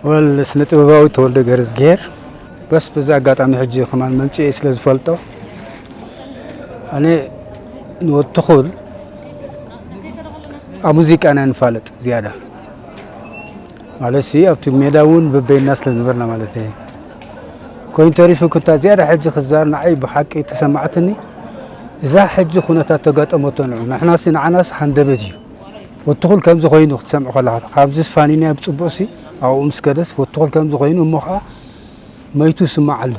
ወል ስነ ጥበባዊ ተወልደ ገርዝግሄር በስ በዚ ኣጋጣሚ ሕጂ ከማን መምፅኤ ስለ ዝፈልጦ ኣነ ንወትኹል ኣብ ሙዚቃ ኢና ንፋለጥ ዝያዳ ማለት ሲ ኣብቲ ሜዳ እውን በበይና ስለ ዝነበርና ማለት እየ። ኮይኑ ተሪፉ ክታ ዝያዳ ሕጂ ክዛር ንዓይ ብሓቂ ተሰማዕትኒ እዛ ሕጂ ኩነታት ተጋጠመቶ ንዑ ንሕናሲ ንዓናስ ሃንደበት እዩ። ወትኹል ከምዚ ኮይኑ ክትሰምዕ ከለኻ ካብዚ ፋኒና ብፅቡቕሲ ኣብኡ ምስ ከደስ ወትኹል ከምዚ ኮይኑ እሞ ከዓ መይቱ ስማዕ ኣሎ።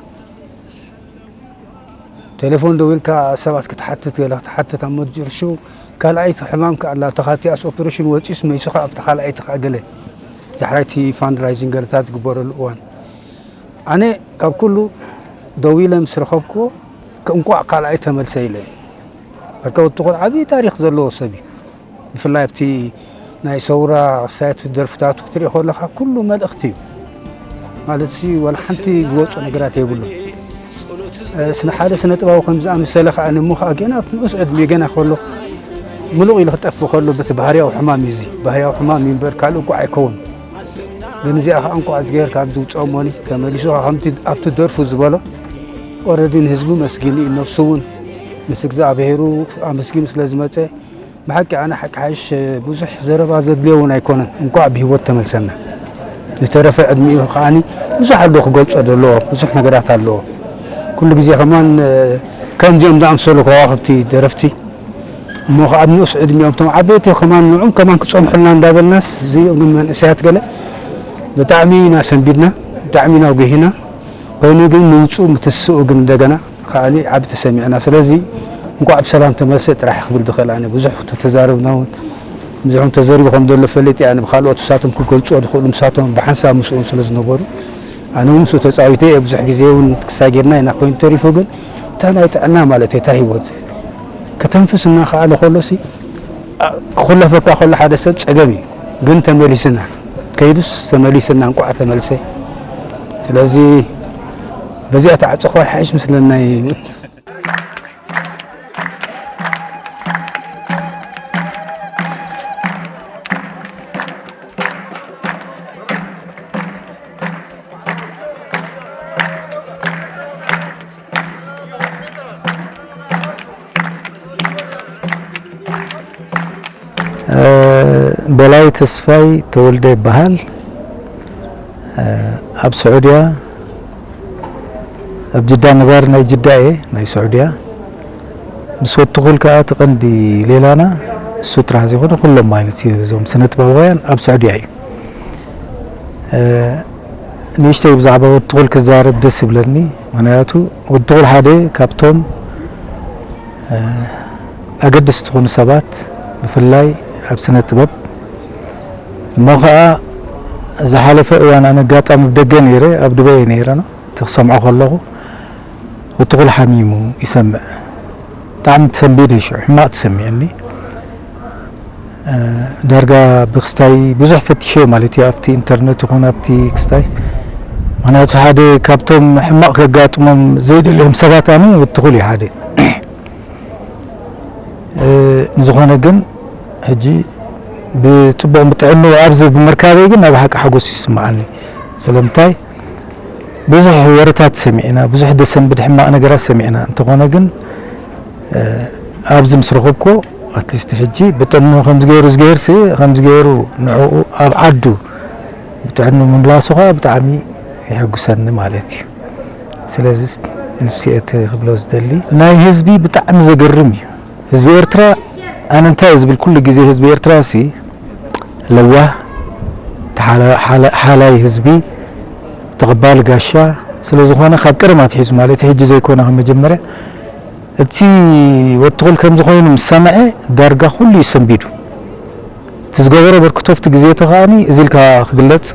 ቴሌፎን ደዊልካ ሰባት ክትሓትት ገለ ክትሓትት ኣብ መጀርሽው ካልኣይቲ ሕማም ከኣላ ኣብታ ካብቲኣስ ኦፕሬሽን ወፂስ መይሱኻ ኣብቲ ካልኣይቲ ከዓ ገለ ዳሕራይቲ ፋንድራይዚንግ ገለታት ዝግበረሉ እዋን ኣነ ካብ ኩሉ ደዊለ ምስ ረኸብክዎ እንቋዕ ካልኣይ ተመልሰ ኢለ። በቃ ወትኹል ዓብዪ ታሪኽ ዘለዎ ሰብ እዩ። ብፍላይ ኣብቲ ናይ ሰውራ ክሳየት ደርፍታቱ ክትሪኦ ከለኻ ኩሉ መልእኽቲ እዩ። ማለት ሲ ዋላ ሓንቲ ዝወፁ ነገራት የብሉ። ስነ ሓደ ስነ ጥባዊ ከም ዝኣመሰለ ከዓ ንሞ ከዓ ገና ንኡስ ዕድሜ ገና ከሎ ምሉቕ ኢሉ ክጠፍእ ከሎ በቲ ባህርያዊ ሕማም እዩ። እዚ ባህርያዊ ሕማም እዩ እምበር ካልእ እኳ ኣይከውን። ግን እዚኣ ከዓ እንኳ ዝገር ካብ ዝውፅኦ ሞኒ ተመሊሱ ከዓ ከምቲ ኣብቲ ደርፉ ዝበሎ ኦረዲ ንህዝቡ መስጊኑ እዩ። ነብሱ እውን ምስ እግዚኣብሄሩ ኣመስጊኑ ስለ ዝመፀ ብሓቂ ኣነ ሓቂ ሓይሽ ብዙሕ ዘረባ ዘድልዮ እውን ኣይኮነን። እንኳዕ ብህይወት ተመልሰና። ዝተረፈ ዕድሚኡ ከዓኒ ብዙሕ ኣሎ ክገልጾ ዘለዎ ብዙሕ ነገራት ኣለዎ። ኩሉ ግዜ ከማን ከምዚኦም ዝኣምሰሉ ከዋኽብቲ ደረፍቲ እሞ ከኣ ኣብ ንኡስ ዕድሚኦም እቶም ዓበይቲ ከማን ንዑም ከማን ክጸንሑልና እንዳበልናስ እዚኦም ግን መንእሰያት ገለ ብጣዕሚ ኢና ሰንቢድና፣ ብጣዕሚ ኢና ጉሂና። ኮይኑ ግን ምምጽኡ ምትስኡ ግን እንደገና ከኣኒ ዓቢ ተሰሚዕና። ስለዚ እንኳዕ ብሰላም ተመልሰ ጥራሕ ክብል ዝኽእል ኣነ። ብዙሕ ተተዛረብና እውን፣ ብዙሕም ተዘሪቡ ከም ዘሎ ፈለጥ እየ ኣነ። ብኻልኦት ንሳቶም ክገልጽዎ ዝኽእሉ ንሳቶም ብሓንሳብ ምስኦም ስለ ዝነበሩ፣ ኣነ እውን ምስኡ ተጻዊተ እየ። ብዙሕ ግዜ እውን ክሳጌርና ኢና። ኮይኑ ተሪፉ ግን እታ ናይ ጥዕና ማለት እየ፣ እታ ህይወት ከተንፍስ እናኸኣለ ከሎሲ፣ ኣ-፣ ክኹለፈካ ከሎ ሓደ ሰብ ጸገም እዩ። ግን ተመሊስና፣ ከይዱስ ተመሊስና፣ እንቋዕ ተመልሰ። ስለዚ በዚኣ ተዓጸ እኳ ይሓይሽ ምስለና እዩ። በላይ ተስፋይ ተወልደ ይበሃል። ኣብ ስዑድያ፣ ኣብ ጅዳ ነባሪ ናይ ጅዳ እየ፣ ናይ ስዑድያ። ምስ ወትኹል ከኣ እቲ ቀንዲ ሌላና እሱ ጥራሕ ዘይኮነ ኩሎም ማለት እዩ። እዞም ስነ ጥበባውያን ኣብ ስዑድያ እዩ። ንእሽተይ ብዛዕባ ወትኹል ክዛረብ ደስ ይብለኒ። ምኽንያቱ ወትኹል ሓደ ካብቶም ኣገደስቲ ዝኾኑ ሰባት ብፍላይ ኣብ ስነ ጥበብ እሞ ኸኣ ዝሓለፈ እዋን ኣነ ኣጋጣሚ ኣብ ደገ ነይረ፣ ኣብ ዱባይ እየ ነይረ፣ እቲ ክሰምዖ ከለኹ ወትኹል ሓሚሙ ይሰምዕ። ብጣዕሚ ተሰንቢደ ሽዑ፣ ሕማቕ ተሰሚዑኒ። ዳርጋ ብክስታይ ብዙሕ ፈቲሸዮ ማለት እዩ፣ ኣብቲ ኢንተርነት ይኹን ኣብቲ ክስታይ። ምኽንያቱ ሓደ ካብቶም ሕማቕ ከጋጥሞም ዘይደልዮም ሰባት ኣነ ወትኹል እዩ ሓደ። ንዝኾነ ግን ሕጂ ብጽቡቕ ብጥዕንኡ ኣብዚ ብምርካበይ ግን ናይ ብሓቂ ሓጎስ ይስምዓኒ። ስለምንታይ ብዙሕ ወረታት ሰሚዕና፣ ብዙሕ ደሰንብድ ሕማቕ ነገራት ሰሚዕና። እንተኾነ ግን ኣብዚ ምስ ረኸብኩዎ ኣትሊስት ሕጂ ብጥዕንኡ ከምዚ ገይሩ ዝገይርሲ ከምዚ ገይሩ ንዕኡ ኣብ ዓዱ ብጥዕንኡ ምምላሱ ኸኣ ብጣዕሚ የሐጉሰኒ ማለት እዩ። ስለዚ ንሱ እየ እቲ ክብሎ ዝደሊ። ናይ ህዝቢ ብጣዕሚ ዘገርም እዩ። ህዝቢ ኤርትራ ኣነ እንታይ እየ ዝብል ኩሉ ግዜ ህዝቢ ኤርትራ ሲ ለዋህ ተሓላ-፣ ሓላ-፣ ሓላይ ህዝቢ ተቐባሊ ጋሻ ስለ ዝኾነ ካብ ቀደም ኣትሒዙ ማለት እዩ፣ ሕጂ ዘይኮነ ከም መጀመርያ እቲ ወትኹል ከምዚ ኮይኑ ምስ ሰምዐ ዳርጋ ኩሉ እዩ ሰንቢዱ። እቲ ዝገበሮ በርክቶ ኣብቲ ግዜ እቲ ከኣኒ እዚ ኢልካ ክግለጽ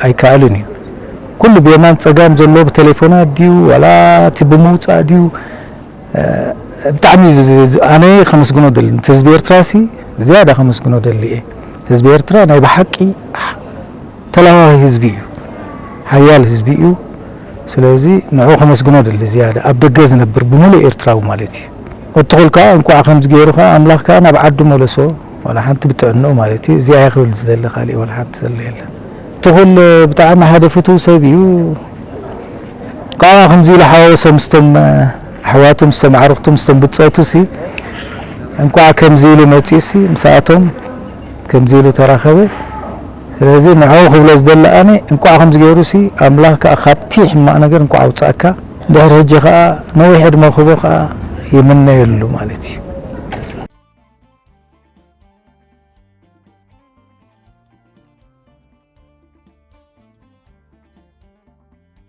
ኣይከኣልን እዩ። ኩሉ ብየማን ጸጋም ዘሎ ብቴሌፎናት ድዩ ዋላ እቲ ብምውጻእ ድዩ፣ እ፣ ብጣዕሚ እዩ ዝ-፣ ዝ-፣ ኣነ ከመስግኖ ደሊ። ነቲ ህዝቢ ኤርትራ ሲ ብዝያዳ ከመስግኖ ደሊ እየ። ህዝቢ ኤርትራ ናይ ብሓቂ ተላዋሂ ህዝቢ እዩ። ሓያል ህዝቢ እዩ። ስለዚ ንዑ ከመስግኖ ደሊ ዝያዳ ኣብ ደገ ዝነብር ብምሉእ ኤርትራዊ ማለት እዩ። ወትኹል ከኣ እንቋዕ ከምዚ ገይሩ ከኣ ኣምላኽ ከኣ ናብ ዓዱ መለሶ፣ ዋላ ሓንቲ ብጥዕንኡ ማለት እዩ። እዚኣ እየ ክብል ዝደሊ፣ ካሊእ ዋላ ሓንቲ ዘሎ የለን። እቲ ትኹል ብጣዕሚ ሓደ ፍቱው ሰብ እዩ። እንቋዕ ከምዚ ኢሉ ሓወሰ ምስቶም ኣሕዋቱ፣ ምስቶም ኣዕሩኽቱ፣ ምስቶም ብጾቱ ሲ፣ እንቋዕ ከምዚ ኢሉ መጺኡ ሲ፣ ምስኣቶም ከምዚ ኢሉ ተራኸበ። ስለዚ ንዕኡ ክብሎ ዝደሊ ኣነ፣ እንቋዕ ከምዚ ገይሩ ሲ፣ ኣምላኽ ከኣ ካብቲ ሕማቕ ነገር እንቋዕ ኣውጻእካ። ድሕሪ ሕጂ ከኣ ነዊሕ ዕድመ ክህቦ ከኣ ይምነየሉ ማለት እዩ።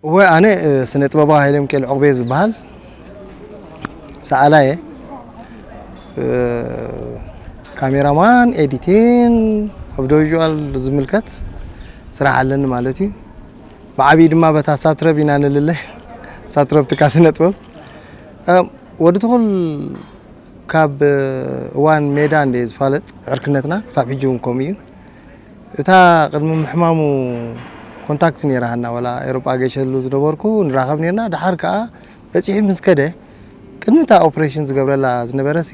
እወ፣ ኣነ፣ እ፣ ስነ ጥበባዊ ሃይለ ሚካኤል ዑቕቤ ዝበሃል ሰኣላይ እየ። እ፣ ካሜራማን፣ ኤዲቲን፣ ኣብ ዶቪዥዋል ዝምልከት ስራሕ ኣለኒ ማለት እዩ። ብዓብዪ ድማ በታ ሳትረብ ኢና ንልለ፣ ሳትረብ ትካ ስነ ጥበብ። እ፣ ወዲ ትኹል ካብ እዋን ሜዳ እንደ ዝፋለጥ ዕርክነትና ክሳብ ሕጂ እውን ከምኡ እዩ። እታ ቅድሚ ምሕማሙ ኮንታክት ነይራሃና፣ ወላ ኤሮጳ ገሸሉ ዝነበርኩ ንራኸብ ነርና። ደሓር ከኣ በጺሑ ምስ ከደ፣ ቅድሚ እታ ኦፕሬሽን ዝገብረላ ዝነበረሲ፣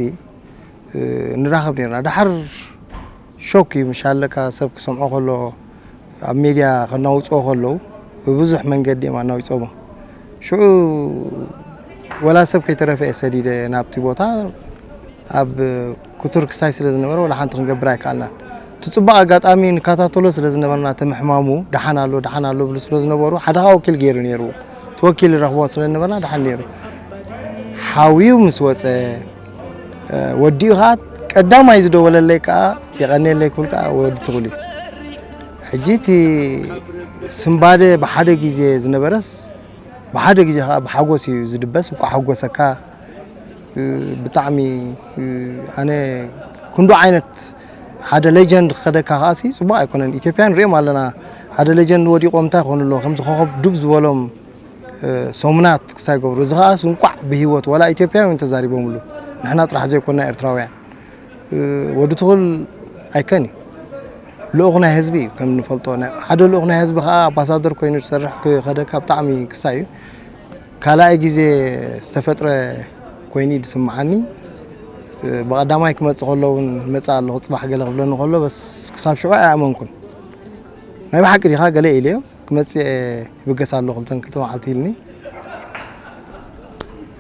እ፣ ንራኸብ ነርና። ደሓር ሾክ እዩ፣ ምሽ ኣለካ ሰብ ክሰምዖ ከሎ፣ ኣብ ሜድያ ከናውጽኦ ከለዉ፣ ብብዙሕ መንገዲ እዮም ኣናዊጾሞ። ሽዑ ወላ ሰብ ከይተረፈ እየ ሰዲደ ናብቲ ቦታ። ኣብ ክቱር ክሳይ ስለ ዝነበረ፣ ወላ ሓንቲ ክንገብር ኣይከኣልናን። እቲ ጽቡቕ ኣጋጣሚ ንከታተሎ ስለ ዝነበርና፣ እቲ ምሕማሙ፣ ደሓን ኣሎ፣ ደሓን ኣሎ ብሉ ስለ ዝነበሩ፣ ሓደ ኸኣ ወኪል ገይሩ ነይሩ። እቲ ወኪል ንረኽቦ ስለ ዝነበርና፣ ደሓን ነይሩ። ሓውዩ ምስ ወጸ፣ እ፣ ወዲኡ ኸኣ ቀዳማይ ዝደወለለይ ከኣ፣ የቐንየለይ ክብል ከኣ ወዲ ትኹል እዩ። ሕጂ እቲ ስንባደ ብሓደ ግዜ ዝነበረስ፣ ብሓደ ግዜ ከኣ ብሓጎስ እዩ ዝድበስ፣ እንቋዕ ሓጎሰካ። እ፣ ብጣዕሚ፣ እ፣ ኣነ ክንዱ ዓይነት ሓደ ሌጀንድ ክኸደካ ከኣሲ ጽቡቕ ኣይኮነን። ኢትዮጵያ ንሪኦም ኣለና። ሓደ ሌጀንድ ወዲቖም እንታይ ክኾኑ ኣለዎ? ከምዚ ኮኸብ ዱብ ዝበሎም፣ እ፣ ሰሙናት ክሳይ ገብሩ። እዚ ከኣስ እንቋዕ ብህይወት፣ ወላ ኢትዮጵያውያን ተዛሪቦምሉ። ንሕና ጥራሕ ዘይኮንና ኤርትራውያን። እ፣ ወዲ ትኹል ኣይከን እዩ። ልኡኽ ናይ ህዝቢ እዩ፣ ከም እንፈልጦ። ናይ፣ ሓደ ልኡኽ ናይ ህዝቢ ከኣ ኣምባሳደር ኮይኑ ዝሰርሕ ክኸደካ ብጣዕሚ ክሳይ እዩ። ካልኣይ ግዜ ዝተፈጥረ ኮይኑ እዩ ዝስምዓኒ። ብቐዳማይ ክመጽእ ከሎ እውን ይመጽእ ኣለኹ፣ ጽባሕ ገለ ክብለኒ ከሎ፣ በስ ክሳብ ሽዑ ኣይኣመንኩን። ናይ ብሓቂ ዲኻ ገለ ኢለዮ፣ ክመጽእ እየ፣ ይብገስ ኣለኹ፣ ክልተ ክልተ መዓልቲ ኢልኒ።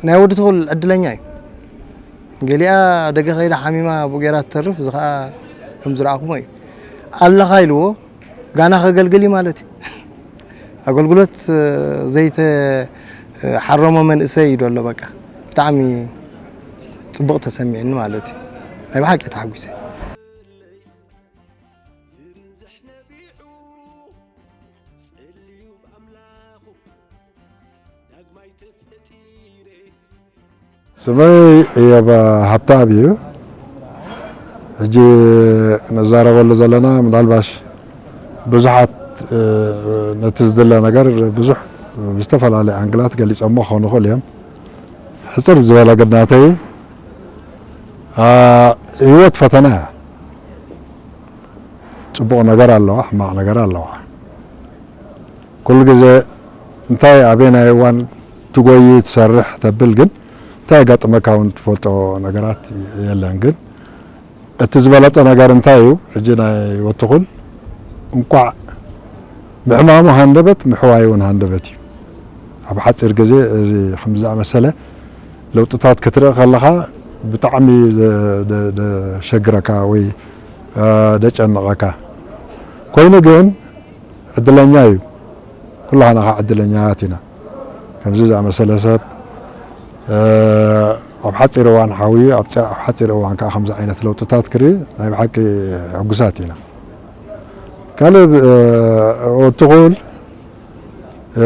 ናይ ወዲ ትኹል ዕድለኛ እዩ። ገሊኣ ደገ ከይዳ ሓሚማ ብኡ ገይራ ትተርፍ፣ እዚ ኸኣ ከም ዝረኣኹሞ እዩ። ኣለኻ ኢልዎ፣ ጋና ከገልግል እዩ ማለት እዩ። ኣገልግሎት ዘይተሓረሞ መንእሰይ እዩ ዘሎ። በቃ ብጣዕሚ ጽቡቕ ተሰሚዕኒ ማለት እዩ። ናይ ብሓቂ ተሓጒሰ። ስመይ እዮብ ሃብተኣብ እዩ። ሕጂ ንዛረበሉ ዘለና ምናልባሽ ብዙሓት፣ እ፣ ነቲ ዝድለ ነገር ብዙሕ ብዝተፈላለየ ኣንግላት ገሊጾሞ ክኾኑ ይኽእሉ እዮም። ሕጽር ዝበለ ግን ናተይ፣ ኣ፣ ህይወት ፈተና እያ። ጽቡቕ ነገር ኣለዋ፣ ሕማቕ ነገር ኣለዋ። ኩሉ ግዜ እንታይ ኣበየናይ እዋን ትጎዪ፣ ትሰርሕ፣ ተብል ግን እንታይ የጋጥመካ እውን ትፈልጦ ነገራት የለን። ግን እቲ ዝበለጸ ነገር እንታይ እዩ? ሕጂ ናይ ወትኹል እንቋዕ ምሕማሙ ሃንደበት፣ ምሕዋዩ እውን ሃንደበት እዩ። ኣብ ሓጺር ግዜ እዚ ከምዚ ዝኣመሰለ ለውጥታት ክትርኢ ከለኻ ብጣዕሚ ደ-፣ ደ-፣ ደሸግረካ ወይ፣ እ፣ ደጨንቐካ። ኮይኑ ግን ዕድለኛ እዩ። ኩላህና ኸዓ ዕድለኛታት ኢና። ከምዚ ዝኣመሰለ ሰብ፣ እ፣ ኣብ ሓጺር እዋን ሓውዩ፣ ኣብ ጸ-፣ ኣብ ሓጺር እዋን ከኣ ከምዚ ዓይነት ለውጥታት ክርኢ ናይ ብሓቂ ሕጉሳት ኢና። ካልእ፣ እ፣ ወትኹል፣ እ፣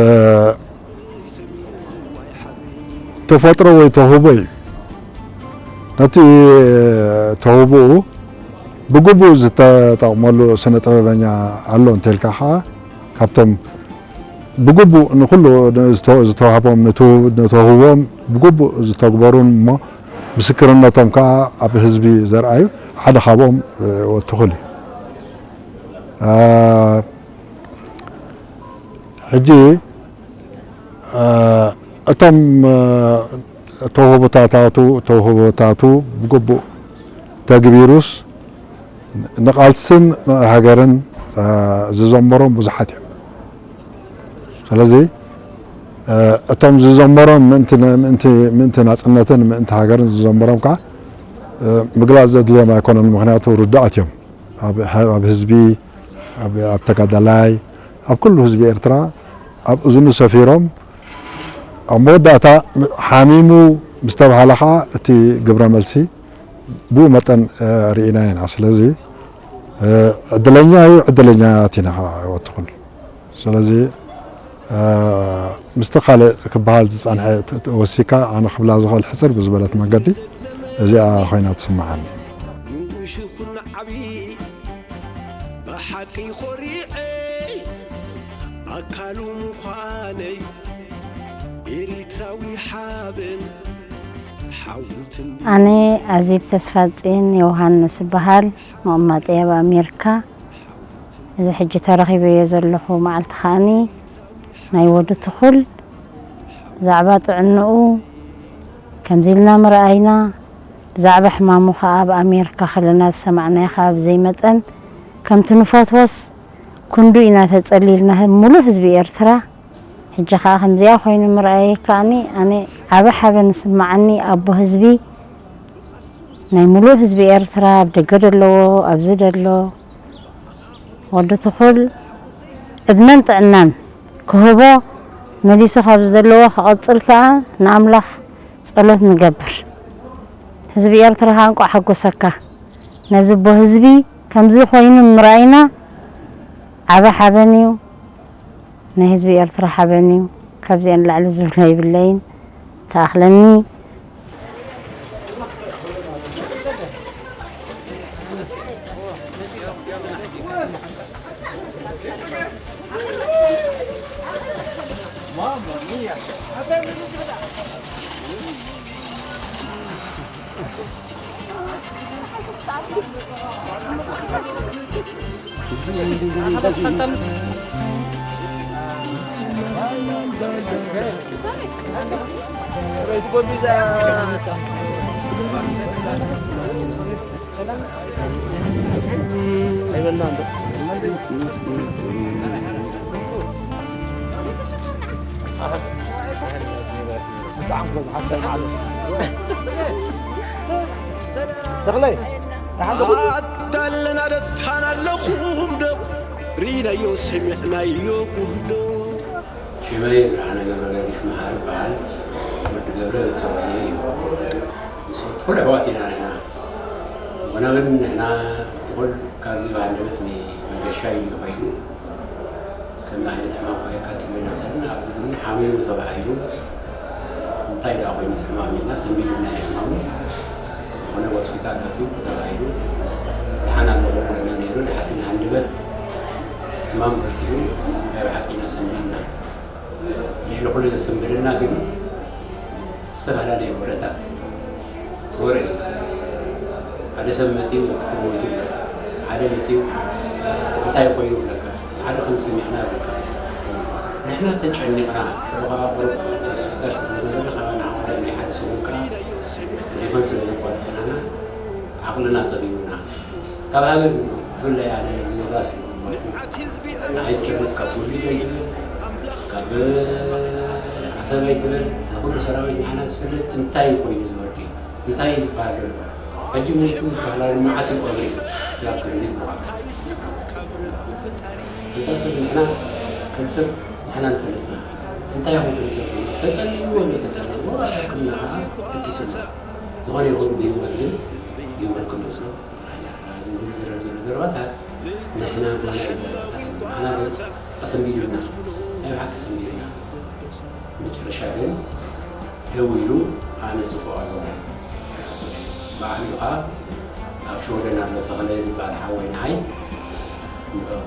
ተፈጥሮ ወይ ተውህቦ እዩ። ነቲ ተውህቦኡ ብግቡእ ዝተጠቕመሉ ስነ ጥበበኛ ኣሎ እንተልካ ኸዓ፣ ካብቶም ብግቡእ ንኹሉ ዝተ-፣ ዝተዋህቦም፣ ንትው-፣ ንተውህቦም ብግቡእ ዝተግበሩን እሞ ምስክርነቶም ከኣ ኣብ ህዝቢ ዘርኣዩ ሓደ ካብኦም፣ እ፣ ወትኹል እዩ። እ፣ ሕጂ፣ እ፣ እቶም፣ እ፣ ተውህቦታታቱ፣ ተውህቦታቱ ብግቡእ ተግቢሩስ ንቓልስን ንሃገርን ዝዘመሮም ብዙሓት እዮም። ስለዚ እቶም ዝዘመሮም ምእንቲ ናፅነትን ምእንቲ ሃገርን ዝዘመሮም ከዓ ምግላፅ ዘድልዮም ኣይኮነን። ምክንያቱ ርዱኣት እዮም። ኣብ ህዝቢ፣ ኣብ ተጋዳላይ፣ ኣብ ኩሉ ህዝቢ ኤርትራ ኣብ እዝኑ ሰፊሮም ኣብ መወዳእታ ሓሚሙ ምስ ተባህለ ከዓ እቲ ግብረ መልሲ ብኡ መጠን ርኢና ኢና። ስለዚ ዕድለኛ እዩ፣ ዕድለኛት ኢና ከዓ ወትኹል። ስለዚ ምስቲ ካልእ ክበሃል ዝጸንሐ ወሲካ ኣነ ክብላ ዝኽእል ሕጽር ብዝበለት መንገዲ እዚኣ ኮይና ትስምዓኒ። ንኡሽ ይኹን ዓቢ ብሓቂ ኮሪዐ ኣካሉ ምዃነይ ኤሪትራዊ ሓበን ሓውልትን ኣነ ኣዜብ ተስፋጽዮን ዮሃንስ እበሃል። መቐመጠይ ኣብ ኣሜሪካ። እዚ ሕጂ ተረኺበዮ ዘለኹ መዓልቲ ከኣኒ ናይ ወዲ ትኹል ብዛዕባ ጥዕንኡ ከምዚ ኢልና ምርኣይና፣ ብዛዕባ ሕማሙ ከኣ ኣብ ኣሜሪካ ከለና ዝሰማዕናዮ ከኣ ብዘይ መጠን ከምቲ ንፈትዎስ ክንዱ ኢና ተጸሊልና፣ ሙሉእ ህዝቢ ኤርትራ። ሕጂ ከኣ ከምዚኣ ኮይኑ ምርኣየይ ከኣኒ ኣነ ዓቢ ሓበን ዝስምዓኒ ኣቦ ህዝቢ፣ ናይ ሙሉእ ህዝቢ ኤርትራ፣ ኣብ ደገ ደለዎ፣ ኣብዚ ደሎ፣ ወዲ ትኹል ዕድመን ጥዕናን ክህቦ፣ መሊሱ ካብ ዘለዎ ክቐጽል ከኣ ንኣምላኽ ጸሎት ንገብር። ህዝቢ ኤርትራ ከኣ እንቋዕ ሓጎሰካ። ነዚ ኣቦ ህዝቢ ከምዚ ኮይኑ ምርኣይና ዓቢ ሓበን እዩ። ናይ ህዝቢ ኤርትራ ሓበን እዩ። ካብዚኣ ንላዕሊ ዝብሎ የብለይን። ተኣኽለኒ። ተኽለይ፣ ደሓን ዶ? ኣታ ኣለና ደታን ኣለኹም ዶ? ርኢናዮ ሰሚዕናዮ ጉህዶ። ሽመይ ብርሃነ ገብረገርጊስ መሓሪ እበሃል። ወዲ ገብረ መጸውዒየ እዩ። ምስ ወዲ ትኹል ኣሕዋት ኢና ንሕና። ኮነ ግን ንሕና ትኹል ካብዚ ብሃንደበት ንመገሻ ኢሉ እዩ ከይዱ። ከምዚ ዓይነት ሕማም ከ የጋጥመና ሰለና፣ ኣብ እዝኒ ሓሚሙ ተባሂሉ፣ እንታይ ደኣ ኮይኑ እዚ ሕማም ኢልና ሰንቢድና እዩ ሕማሙ። ዝኾነ ሆስፒታል ኣትዩ ተባሂሉ፣ ደሓን ኣለኹ ክብለና ነይሩ። ድሓር ግን ሃንደበት እቲ ሕማም በጺሑ፣ ናይ ብሓቂ ኢና ሰንቢድና። ልዕሊ ኩሉ ዘሰንበደና ግን ዝተፈላለየ ወረታት፣ እቲ ወረ እዩ። ሓደ ሰብ መጺኡ፣ እቲ ሞይቱ ይብለካ። ሓደ መጺኡ፣ እንታይ ኮይኑ ይብለካ። እቲ ሓደ ከም ሰሚዕና ይብለካ። ንሕና ተጨኒቕና፣ ሽዑ ከኣ ቁሩብ ሆስፒታል ስለ ዝነበረ፣ ካባና ሓደ ናይ ሓደ ሰሙን ከኣ ቴሌፎን ስለ ዘቋረጸናና፣ ዓቕልና ጸቢቡና። ካብ ሃገር ብፍላይ ኣነ ጀነራል ስለ ዝነበርኩ፣ ንዓይ ትፈልጥ ካብ ወልዲያ ይትበል፣ ካብ ዓሰብ ኣይትበል፣ ንኹሉ ሰራዊት ንዓና ዝፈልጥ እንታይ ኮይኑ ዝወዲ? እንታይ ዝበሃል ዘሎ? ሕጂ ሞይቱ ዝበሃል ኣሎ፣ መዓስ እዩ ቀብሪ? ያው ከምዚ ይበሃል። እንተ ሰብ ንሕና ከም ሰብ ንሕና ንፈልጥና። እንታይ ይኹን ከም ሰብ ተጸልይዎ ኣሎ፣ ተጸልይዎ፣ ኣብ ሕክምና ኸዓ ደቂሱ ኣሎ። ዝኾነ ይኹን ብህይወት ግን፣ ብህይወት ከም ዘሎ ጥራሕ ዳርጋ ዝዝረብ ዘሎ ዘረባታት ንሕና ጓና እዩ ዘረባታት ንሕና ግን ኣሰንቢዱና፣ ናይ ብሓቂ ኣሰንቢዱና። መጨረሻ ግን ደው ኢሉ ኣነ ጽቡቕ ኣለኹ። ባዕሉ ኸኣ ኣብ ሽወደን ኣሎ ተኽለ ዝበሃል ሓወይ ንዓይ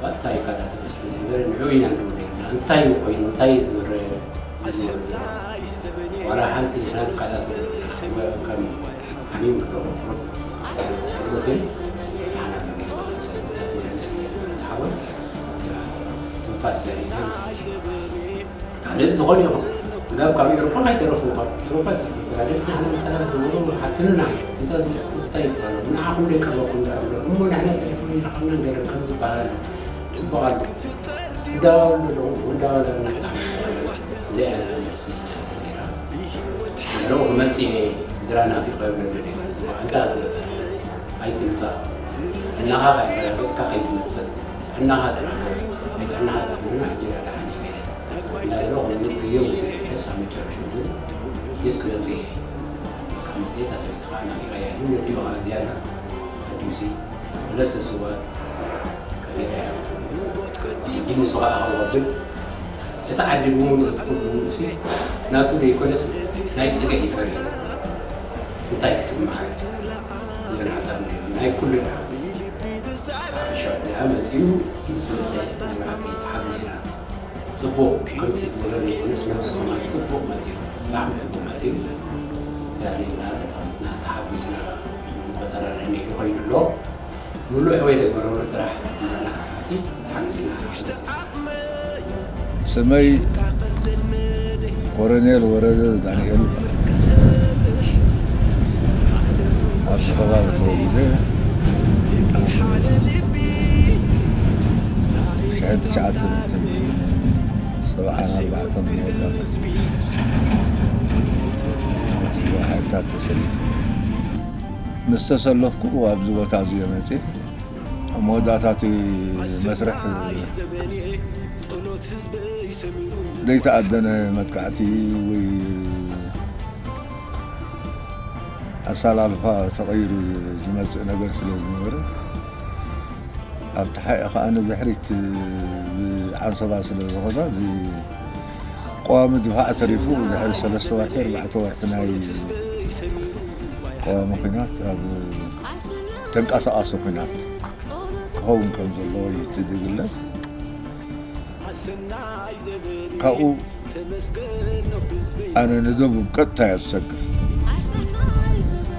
ባእታ ይከታተሎ ስለ ዝነበረ ንዕኡ ኢና ንድውል ነይርና። እንታይ እዩ ኮይኑ? እንታይ እዩ ዝብረ? ዋላ ሓንቲ ንሕና ንከታተሎ ከም ሓሚም ኣሎ ቁሩብ ዝበጽሐሉ ግን ንሕና ንድውል ነይርና። ሓወይ ትንፋስ ዘሪእና ማለት እዩ። ካልእ ዝኾነ ይኹን ስጋብ ካብ ኤውሮጳ ከይተረፉ ካብ ኤውሮጳ ዝተረፉ ስጋ ደስ ንሕና ምሳና ዝነበሩ ሓትንና እዩ። እንታይ እንታይ ይባላል? ንዓኹም ደይ ቀረብኩም ደኣ እሞ ንሕና ተሪፉ ይረኸብና ገለ ከም ዝበሃል ኣሎ። ጽቡቕ ኣሎ። እንዳበሉ ኣለዉ፣ እንዳበለና ንሕና እዚኣ እያ እዛ መልሲ ናተይ ነይራ። ኣለዉ ክመጽእ እየ፣ ስድራ ናፊቐ ይብለሉ ነይሩ። ጽቡቕ፣ እንታይ ትገብር? ኣይትምጻእ። ጥዕናኻ ከየረጋገጽካ ከይትመጽእ። ጥዕናኻ ተረጋገጽ። ናይ ጥዕናኻ ተረጋገጽ፣ ሕጂ ደኣ ደሓን እየ ገለ። እንዳበለ ከምኡ ግዜ ወሲዱ፣ ከስ ኣብ መጨረሻ ግን ዲስ ክመጽእ እየ። በቃ መጽእ፣ እታ ሰበይቲ ከኣ ናፊቐያ ኢሉ ነዲኡ ከኣ ዝያዳ ኣዲኡሲ ብለስ ስዋር ከቢራ እያ። ሕጂ ንሱ ከኣ ከወብል እቲ ዓዲ ብምሉእ እቲ ኩሉ ብምሉእሲ ናቱ ዘይኮነስ ናይ ጽግዒ ይፈርድ። እንታይ ክስምዓ እዩ ዝብል ሓሳብ ነይሩ። ናይ ኩልና ሓፈሻዊ እዚኣ መጺኡ ምስ መጸ ናይ ብሓቂ ተሓጒስና። ጽቡቕ ከምቲ ዝበሎ ዘይኮነስ ነብሱ ከማን ጽቡቕ መጺኡ፣ ብጣዕሚ ጽቡቕ መጺኡ። ያኔ እና ተታዊትና ተሓጒስና ቆጸራ ለንዲሉ ኸይዱ ኣሎ። ምሉእ ሕወይ ተግበረሉ ጥራሕ ምሉእ ናብታሕቲ ተሓጒስና። ስመይ ኮሎኔል ወረደ ዳንኤል ይበሃል። ኣብዚ ከባቢ ተወሊደ። ሽሕን ትሽዓተ ሚእትን ሰብዓን ኣርባዕተን መወዳእታ ኣብ ሓይልታት ተሰሊፈ። ምስ ተሰለፍኩ ኣብዚ ቦታ እዚ እየ መፅየ። ኣብ መወዳእታ እቲ መስርሕ ዘይተኣደነ መጥቃዕቲ ወይ ኣሰላልፋ ተቐይሩ ዝመፅእ ነገር ስለ ዝነበረ፣ ኣብ ተሓኤ ከዓ ንድሕሪት ብዓንሰባ ስለ ዝኸዳ፣ እዚ ቀዋሚ ድፋዕ ተሪፉ፣ ድሕሪ ሰለስተ ወርሒ፣ ኣርባዕተ ወርሒ ናይ ቀዋሚ ኲናት ኣብ ተንቀሳቓሲ ኲናት ክኸውን ከም ዘለዎ እዩ እቲ ዝግለጽ። ካብኡ ኣነ ንደቡብ ቀጥታ እየ ዝሰግር።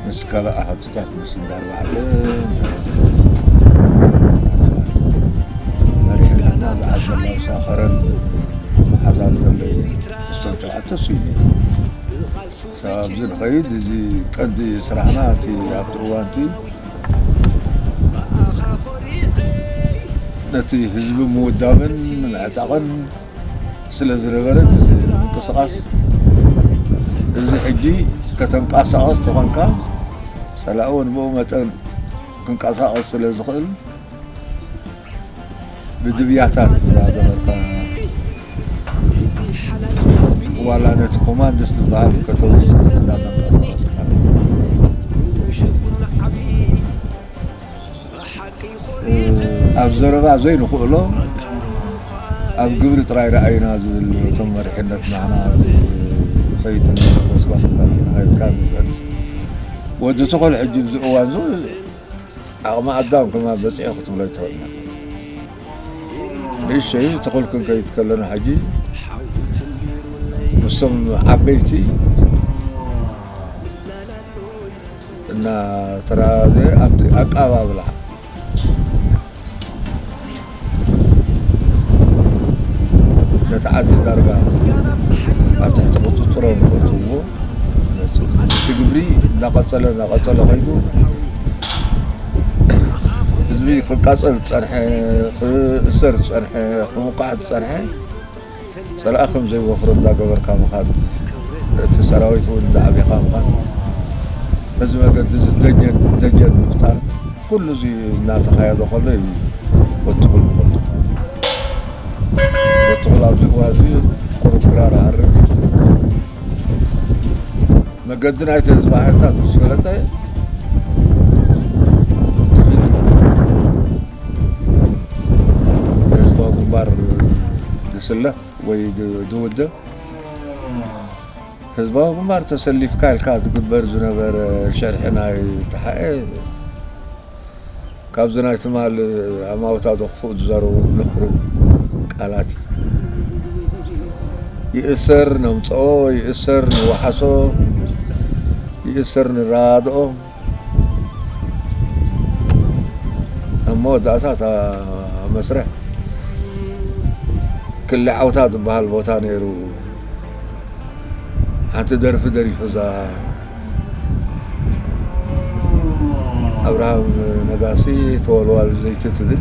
ምስ ካልእ ኣሃዱታት፣ ምስ እንዳ ኣርባዕተ፣ መሪሕነትና ዝዓዘና ሳኸረን ሓዳር ዘሎ እዩ። እሶም ሸውዓተ እሱ እዩ ነይሩ። ኣብዚ ንኸይድ፣ እዚ ቀንዲ ስራሕና፣ እቲ ኣብቲ እዋንቲ ነቲ ህዝቢ ምውዳብን ምዕጣቕን ስለ ዝነበረ፣ እቲ ምንቅስቓስ እዚ ሕጂ ከተንቀሳቐስ ተኾንካ፣ ጸላኢ እውን ብኡ መጠን ክንቀሳቐስ ስለ ዝኽእል፣ ብድብያታት እንዳገበርካ፣ ዋላ ነቲ ኮማንድስ ዝበሃል ከተውጽእ እንዳተንቀሳቐስካ፣ እ፣ ኣብ ዘረባ ዘይንኽእሎ ኣብ ግብሪ ጥራይ ረኣዩና ዝብል፣ እቶም መሪሕነት ናህና ዝኸይድ ጎስጓስ እንታይ እዩ ንኸይድካ ዝፈልጥ ወዲ ተኾል ሕጂ ኣብዚ እዋን እዚ ዓቕሚ ኣዳም ከማ በጺሑ ክትብሎ ኣይትኽእልን። ንእሽተይ ተኾል ክንከይድ ከለና ሕጂ ምስቶም ዓበይቲ እናተራዘ ኣብቲ ኣቀባብላ ነቲ ዓዲ ዳርጋ ኣብ ትሕቲ ቁጽጽሮም ከእትውዎ መጹ። እቲ ግብሪ እንዳቐጸለ፣ እንዳቐጸለ ከይዱ፣ ህዝቢ ክቃጸል ዝጸንሐ፣ ክእሰር ዝጸንሐ፣ ክውቃዕ ዝጸንሐ፣ ጸላኢ ከም ዘይወፍሮ እንዳገበርካ ምኻድ፣ እቲ ሰራዊት እውን እንዳዕቢኻ ምኻድ፣ በዚ መገዲ እዚ ደጀን፣ ደጀን ምፍጣር፣ ኩሉ እዚ እናተኻየደ ከሎ እዩ ወትኹል ዝፈልጦ። ወትኹል ኣብዚ እዋን እዚ ቁሩብ ክራር ኣርግ። መገዲ ናይቲ ህዝቢ ሓይልታት ምስ ፈለጠ፣ ተኺሉ ህዝባዊ ግንባር ዝስለፍ ወይ ድ-፣ ድውድብ። ህዝባዊ ግንባር ተሰሊፍካ ኢልካ ዝግበር ዝነበረ ሸርሒ ናይ ተሓኤ፣ ካብዚ ናይ ትማል ኣማውታ ዘኽፍኡ ዝዛረቡ ዝነበሩ ቃላት እዩ። ይእሰር ነምጽኦ፣ ይእሰር ንወሓሶ፣ ይእሰር ንረዳድኦ። ኣብ መወዳእታ እታ መስርሕ ክሊ ዓውታ ዝበሃል ቦታ ነይሩ። ሓንቲ ደርፊ ደሪፉ፣ እዛ ኣብርሃም ነጋሲ ተወልዋል ዘይቲ ትብል።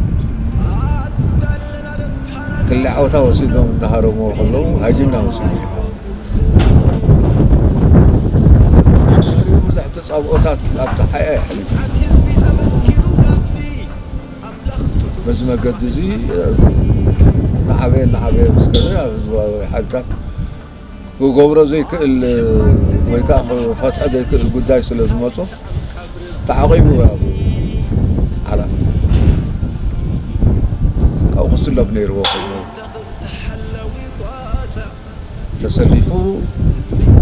ክልዓወታ ወሲዶም እንዳሃረምዎ ከለዉ ሃጂምና ወሲዱ። ብዙሕ ተጻብኦታት ኣብቲ ሓያ ይሕልፍ። በዚ መገዲ እዚ፣ እ፣ እናዓበየ እናዓበየ ምስ ከደ ኣብ ህዝባዊ ሓይልታት ክገብሮ ዘይክእል ወይ ከዓ ክፈትሖ ዘይክእል ጉዳይ ስለ ዝመጾ ተዓቒቡ ኣብ ዓላ ካብኡ ክስለፍ ነይርዎ ኮይኑ ተሰሊፉ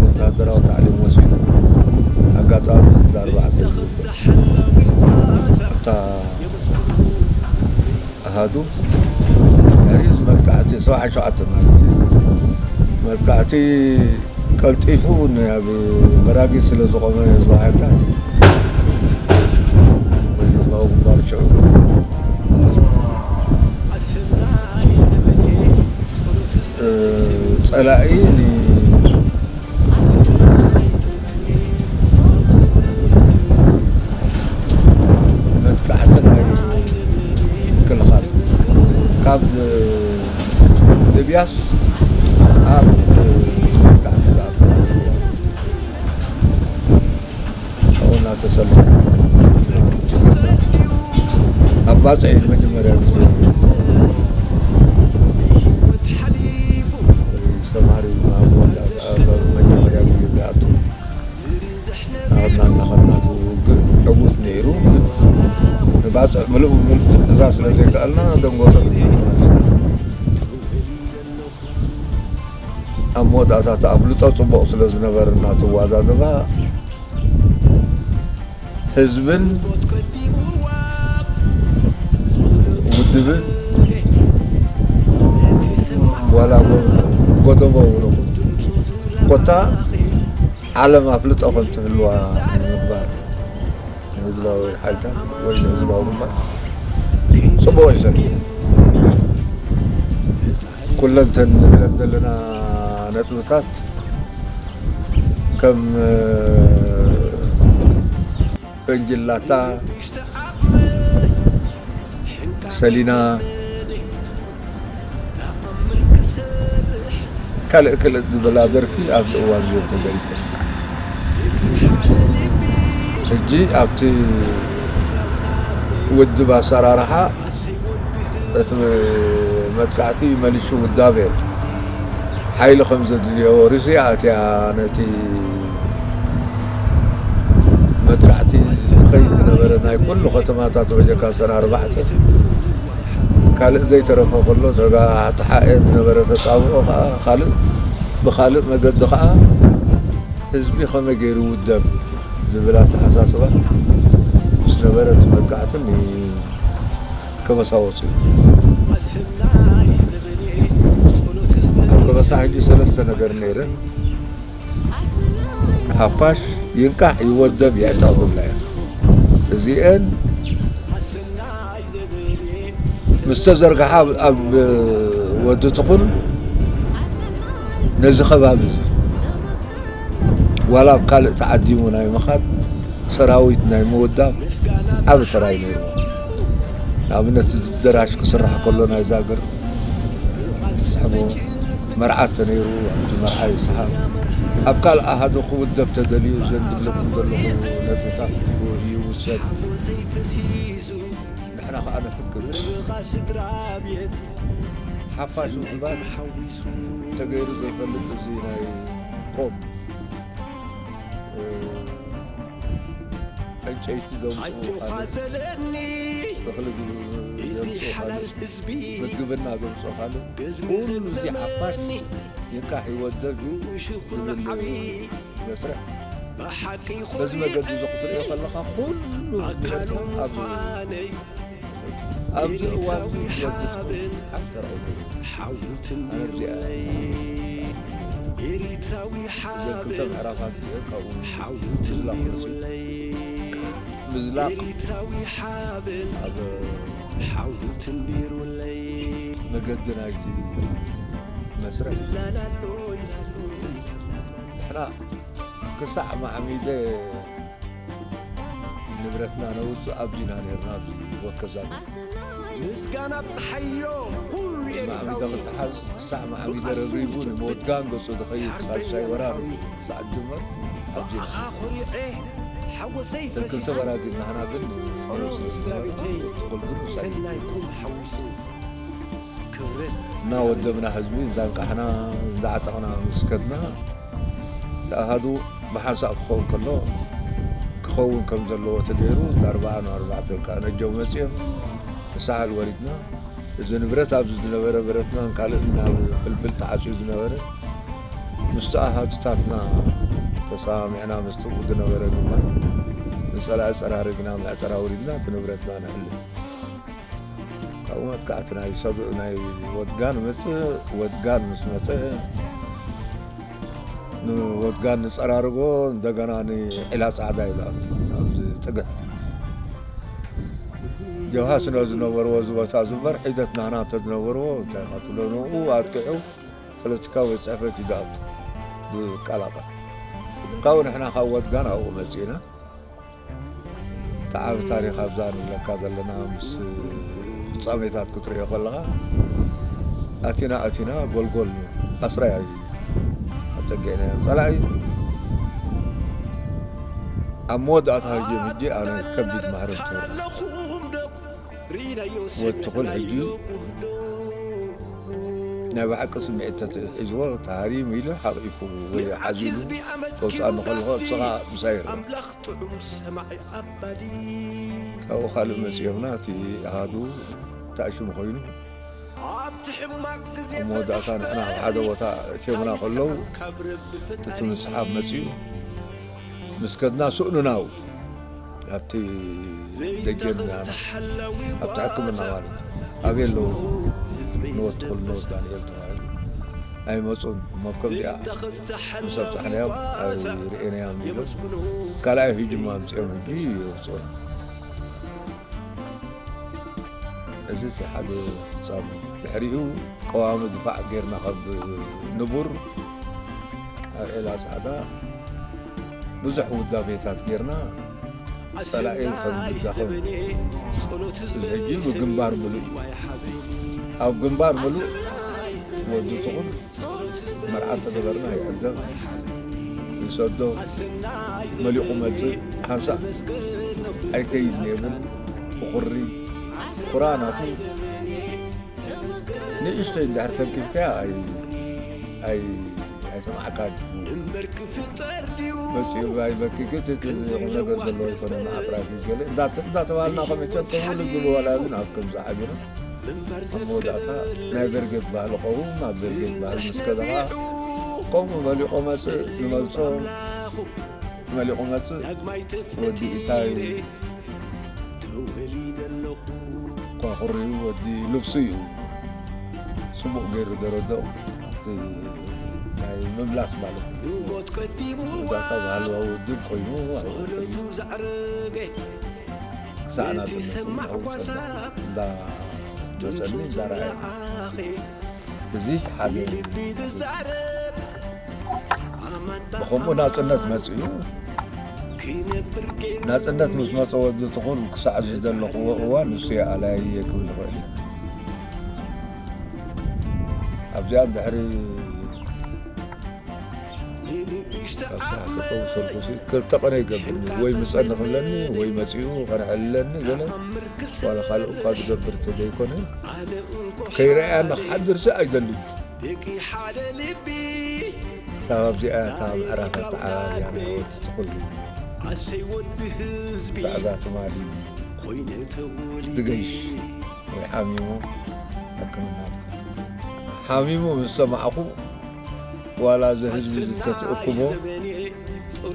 ወተሃደራዊ ታዕሊም ወሲዱ ኣጋጣሚ እንዳ ኣርባዕተ ኣብታ ኣሃዱ ድሕሪ እዚ መጥቃዕቲ ሰብዓን ሸውዓተን ማለት እዩ። መጥቃዕቲ ቀልጢፉ ናብ በራጊ ስለ ዝቖመ ህዝባዊ ሓይልታት ወይ ህዝባዊ ግንባር ሽዑ እ፣ ጸላኢ ን- መጥቃዕቲ ናይ ምክልኻል ካብ ልብያስ ኣብ መጥቃዕቲ ዝኣቱ ኣብኡ እናተሰለፈ ኣብ ባጽዕ መጀመርያ ግዜ ሰማሪ መጀመርያ ግዜ ዝኣቱ ናኸድና እናኸድና እቲ ውግእ ዕዉት ነይሩ። ንባፅዕ ምሉእ ብምሉእ ክንሕዛ ስለ ዘይከኣልና ደንጎሎ ኢልና ተመሊስና። ኣብ መወዳእታ እቲ ኣፍልጦ ፅቡቕ ስለ ዝነበረና እቲ ኣወዳድባ ህዝብን ውድብን ዋላ ጎ-፣ ጎደቦ ውልኹ ኮታ ዓለም ኣፍልጦ ከም ትህልዋ ናይ ምግባር ንህዝባዊ ሓይልታት ወይ ንህዝባዊ ግንባር ጽቡቕ እዩ ሰሪሑ። ኩለን እተን ንብለን ዘለና ነጥብታት ከም ፈንጂ ላታ፣ ሰሊና፣ ካልእ ክልእ ዝበላ ደርፊ ኣብዚ እዋን እዚኦ ተደሪፈን። ሕጂ ኣብቲ ውድብ ኣሰራርሓ እቲ መጥቃዕቲ መሊሹ ውዳበ ሓይሊ ከም ዘድልዮ ሩስያ ኣትያ ነቲ መጥቃዕቲ ዝኸይድ ዝነበረ ናይ ኩሉ ከተማታት በጀካ ሰን ኣርባዕተ ካልእ ዘይተረፈ ከሎ ተጋጥሓኤ ዝነበረ ተጻብኦ ከዓ ካልእ ብኻልእ መገዲ ከዓ ህዝቢ ከመይ ገይሩ ይውደብ ዝብል ኣተሓሳስባ ምስ ነበረ እቲ መጥቃዕቲ ን-፣ ከበሳ ወፂኡ። ኣብ ከበሳ ሕጂ ሰለስተ ነገር ነይረ። ሓፋሽ ይንቃሕ ይወደብ ይዕጠቕ ዝብላ እየን። እዚአን ምስ ተዘርግሓ ኣብ፣ ኣብ ወዲ ትኹል ነዚ ከባቢ እዚ ዋላ ኣብ ካልእ ተዓዲሙ ናይ ምኻድ ሰራዊት ናይ ምውዳብ ዓቢ ተራ እዩ ነይርዎ። ንኣብነት እዚ ደራሽ ክስራሕ ከሎ ናይዛ ሃገር ዝስሕቦ መርዓ ተነይሩ ኣብቲ መርዓ ይስሓብ። ኣብ ካልእ ኣሃዱ ክውደብ ተደልዩ እዘን ዝብለኩም ዘለኹ ነጥብታት ይውሰድ። ንሕና ከዓ ነፍቅድ። ሓፋሽ ምባል ተገይሩ ዘይፈልጥ እዚ ናይ ቆም፣ እ፣ ዕንጨይቲ ዘምፅኡ ካልእ፣ እኽሊ ዘምፅኡ ካልእ፣ ምግብና ዘምፅኡ ካልእ፣ ኩሉ እዚ ሓፋሽ ይንቃሕ ይወደብ ዝብል መስርሕ በዚ መገዲ እዚ ክትርእዮ ከለኻ ኩሉ ህዝቢ ኤርትራ ኣብዚ ኣብዚ እዋን እዚ ወዲ ትኹል ዓቢ ተራ እዩ ነይሩ። ኣነ ኣብዚኣ እዘን ክልተ ምዕራፋት እዚአን ካብኡ ምዝላቕ መፂኡ። ምዝላቕ ኣብ መገዲ ናይቲ መስርሕ ንሕና ክሳዕ ማዕሚደ ንብረትና ነውፅእ ኣብዚና ነርና ኣብዚ ወከዛ። ምስጋና ኣብፀሓዮ ኩሉ ማዕቢደ ክትሓዝ ክሳዕ ማዕቢደ ረብሪቡ ንመወድጋን ገጹ ዝኸይድ ሳልሳይ ወራር ክሳዕ ዝጅመር ኣብዚና። እተን ክልተ በራጊድ ንሕና ግን ትኹል ግን ውሳይ እናወደብና ህዝቢ እንዳንቃሕና እንዳዓጠቕና ምስ ከድና እቲ ኣሃዱ ብሓንሳእ ክኸውን ከሎ ክኸውን ከም ዘለዎ ተገይሩ ኣርባዓ ንኣርባዕተ ከኣ ነጀው መጽዮም ንሳሕል ወሪድና። እዚ ንብረት ኣብዚ ዝነበረ ብረትናን ካልእን ናብ ፍልፍል ተዓፅዩ ዝነበረ ምስቲ ኣሃዱታትና ተሰማሚዕና ምስቲ ዝነበረ ግንባር ንፀላኢ ፀራሪግና መዕፀር ኣውሪድና እቲ ንብረትና ንሕልፍ። ካብኡ መጥቃዕቲ ናይ ሰዱእ ናይ ወድጋን መፅእ ወድጋን ምስ መፀ ንወድጋን ንፀራርጎ እንደገና ንዒላ ፃዕዳ ይዛት ኣብዚ ጥግሕ ጀብሃ ስነ ዝነበርዎ ዝቦታ ዝበር ሒደት ናህና እንተዝነበርዎ እንታይ ኸትብሎ ንኡ ኣጥቂዑ ፖለቲካዊ ቤት ፅሕፈት ይዛት ዝቀላቐል ካብኡ ንሕና ካብ ወድጋን ኣብኡ መፂእና ተዓቢ ታሪኽ ኣብዛ ንብለካ ዘለና ምስ ፍጻሜታት ክትሪኦ ከለኻ ኣቲና ኣቲና ጎልጎል ኣስራያ እዩ ኣፀጊዕናዮ ፀላኢ ኣብ መወዳእታ ህጂ ሕጂ ኣነ ከቢድ ማህረምቲ ወትኹል ሕጂ ናይ ብሓቂ ስምዒት ተትሒዝዎ ተሃሪሙ ኢሉ ሓቂፉ ወይ ሓዚኑ ተውፅኣኒ ከለኹ ኣብፅኻ ምሳይ ይረአ ካብኡ ካልእ መፂኦምና እቲ ኣሃዱ ተኣሽሙ ኮይኑ ኣብ መወዳእታ ንሕና ኣብ ሓደ ቦታ እትዮምና ከለዉ እቲ ምስሓብ መፂኡ ምስ ከድና ስእኑናው ኣብቲ ደጀን ኣብቲ ሕክምና ማለት ኣበይ ኣለዉ ንወትኹል ንወስ ዳንኤል ተባሂሉ ኣይመፁን እሞ ከምዚኣ ምስ ኣብፃሕናዮም ኣይርእየናዮም ኢሉ ካልኣይ ህጂ ማምፅኦም ህጂ ይወፅኡና እዚ እቲ ሓደ ፍጻሜ ድሕሪኡ ቀዋሚ ድፋዕ ጌርና ካብ ንቡር ኣብ ዒላ ፃዕዳ ብዙሕ ውዳቤታት ጌርና ጸላኢ ከም ዝዳኸም እዚ ሕጂ ብግንባር ምሉእ እዩ ኣብ ግንባር ምሉእ ወዲ ትኹን መርዓ ተገበርና ይዕደም ይሰዶ መሊቑ መጽእ ሓንሳእ ኣይከይድ ነብል ብኹሪ ኩራ ናቱ ንእሽተይ እንድሕር ተንኪፍካያ ኣይ ኣይ ኣይሰማዕካን መጽኡ ኣይበኪ ግትት ነገር ዘለዎ ይኮነ ንኣጥራፊ ገለ እንዳተባልና ከመቸም ተባሉ ዝብሉ ዋላ ግን ኣብ ከም ዝዓቢሩ ኣብ መወዳእታ ናይ በርጌድ ባህሊ ኸውን ኣብ በርጌድ ባህሊ ምስ ከደኻ ከምኡ መሊቆ መጽእ ንመልሶ መሊቆ መጽእ ወዲ ኢታይ ኳኹሪኡ ወዲ ልብሱ እዩ ጽቡቕ ገይሩ ደረዶ ኣብቲ ናይ ምምላስ ማለት እዩ መወዳእታ ባህልዋ ውድብ ኮይኑ ክሳዕ ናጽነቱ እንዳመጸኒ እንዳረኣየ እዚ ሓደ ብኸምኡ ናጽነት መጺኡ ናጽነት ምስ መጸ ወዲ ትኹን ክሳዕ ዝደለኽዎ እዋን ንሱ የኣላይየ ክብል ይኽእል እየ ኣብዚኣ ድሕሪ ካብ ስራሕ ተጠውሰልኩሲ ክልተ ቀነ ይገብርኒ ወይ ምጸኒ ክብለኒ ወይ መጺኡ ከነዕልለኒ ገለ ዋላ ካልእ እኳ ዝገብር ተዘይኮነ ከይረኣያ ንክሓድርሲ ኣይደልን ክሳብ ኣብዚኣ እታ ምዕራፍ ኣተዓባብያ ናይ ወዲ ትኹል ዛዕዛ ትማሊ ድገይሽ ወይ ሓሚሙ ሕክምና ትኸድ ሓሚሙ ምስ ሰማዕኹ ዋላ እዚ ህዝቢ ዝተትእክቦ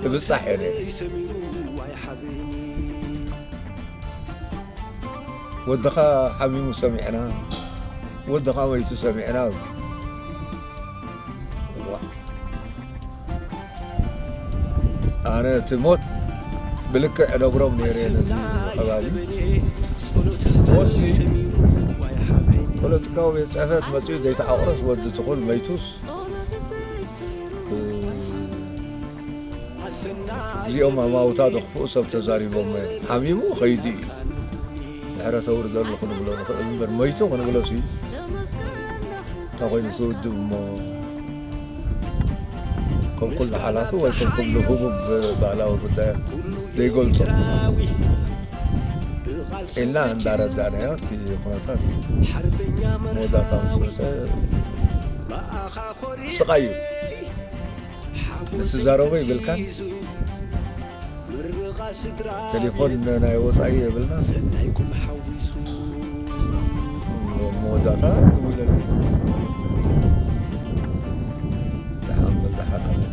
እብጻሕ እየ ነይረ ወድኻ ሓሚሙ ሰሚዕና ወድኻ መይቱ ሰሚዕና ኣነ እቲ ሞት ብልክዕ እነግሮም ነይረ ነዚ ከባቢ ሞሲ ፖለቲካዊ ቤት ፅሕፈት መፅኡ ዘይተዓቑረስ ወዲ ትኹል መይቱስ እዚኦም ኣማውታ ዘኽፍኡ ሰብ ተዛሪቦሞ እዮም ሓሚሙ ኸይዱ እዩ ድሕረ ተውርደሉ ክንብሎ ንኽእል እምበር መይቱ ክንብሎ ሲ ኮይኑ ዝውድብ እሞ ከም ኩሉ ሓላፊ ወይ ከም ኩሉ ህቡብ ባህላዊ ጉዳያት ዘይገልጾ ኢልና እንዳረዳእናዮ እቲ ኩነታት መወዳእታ ምስ መጸ ስቓይ እዩ። ንዝዛረቦ ይብልካን ቴሌፎን ናይ ወፃኢ የብልና። መወዳእታ ትውለድ ደሓን በል ደሓን ኣለና።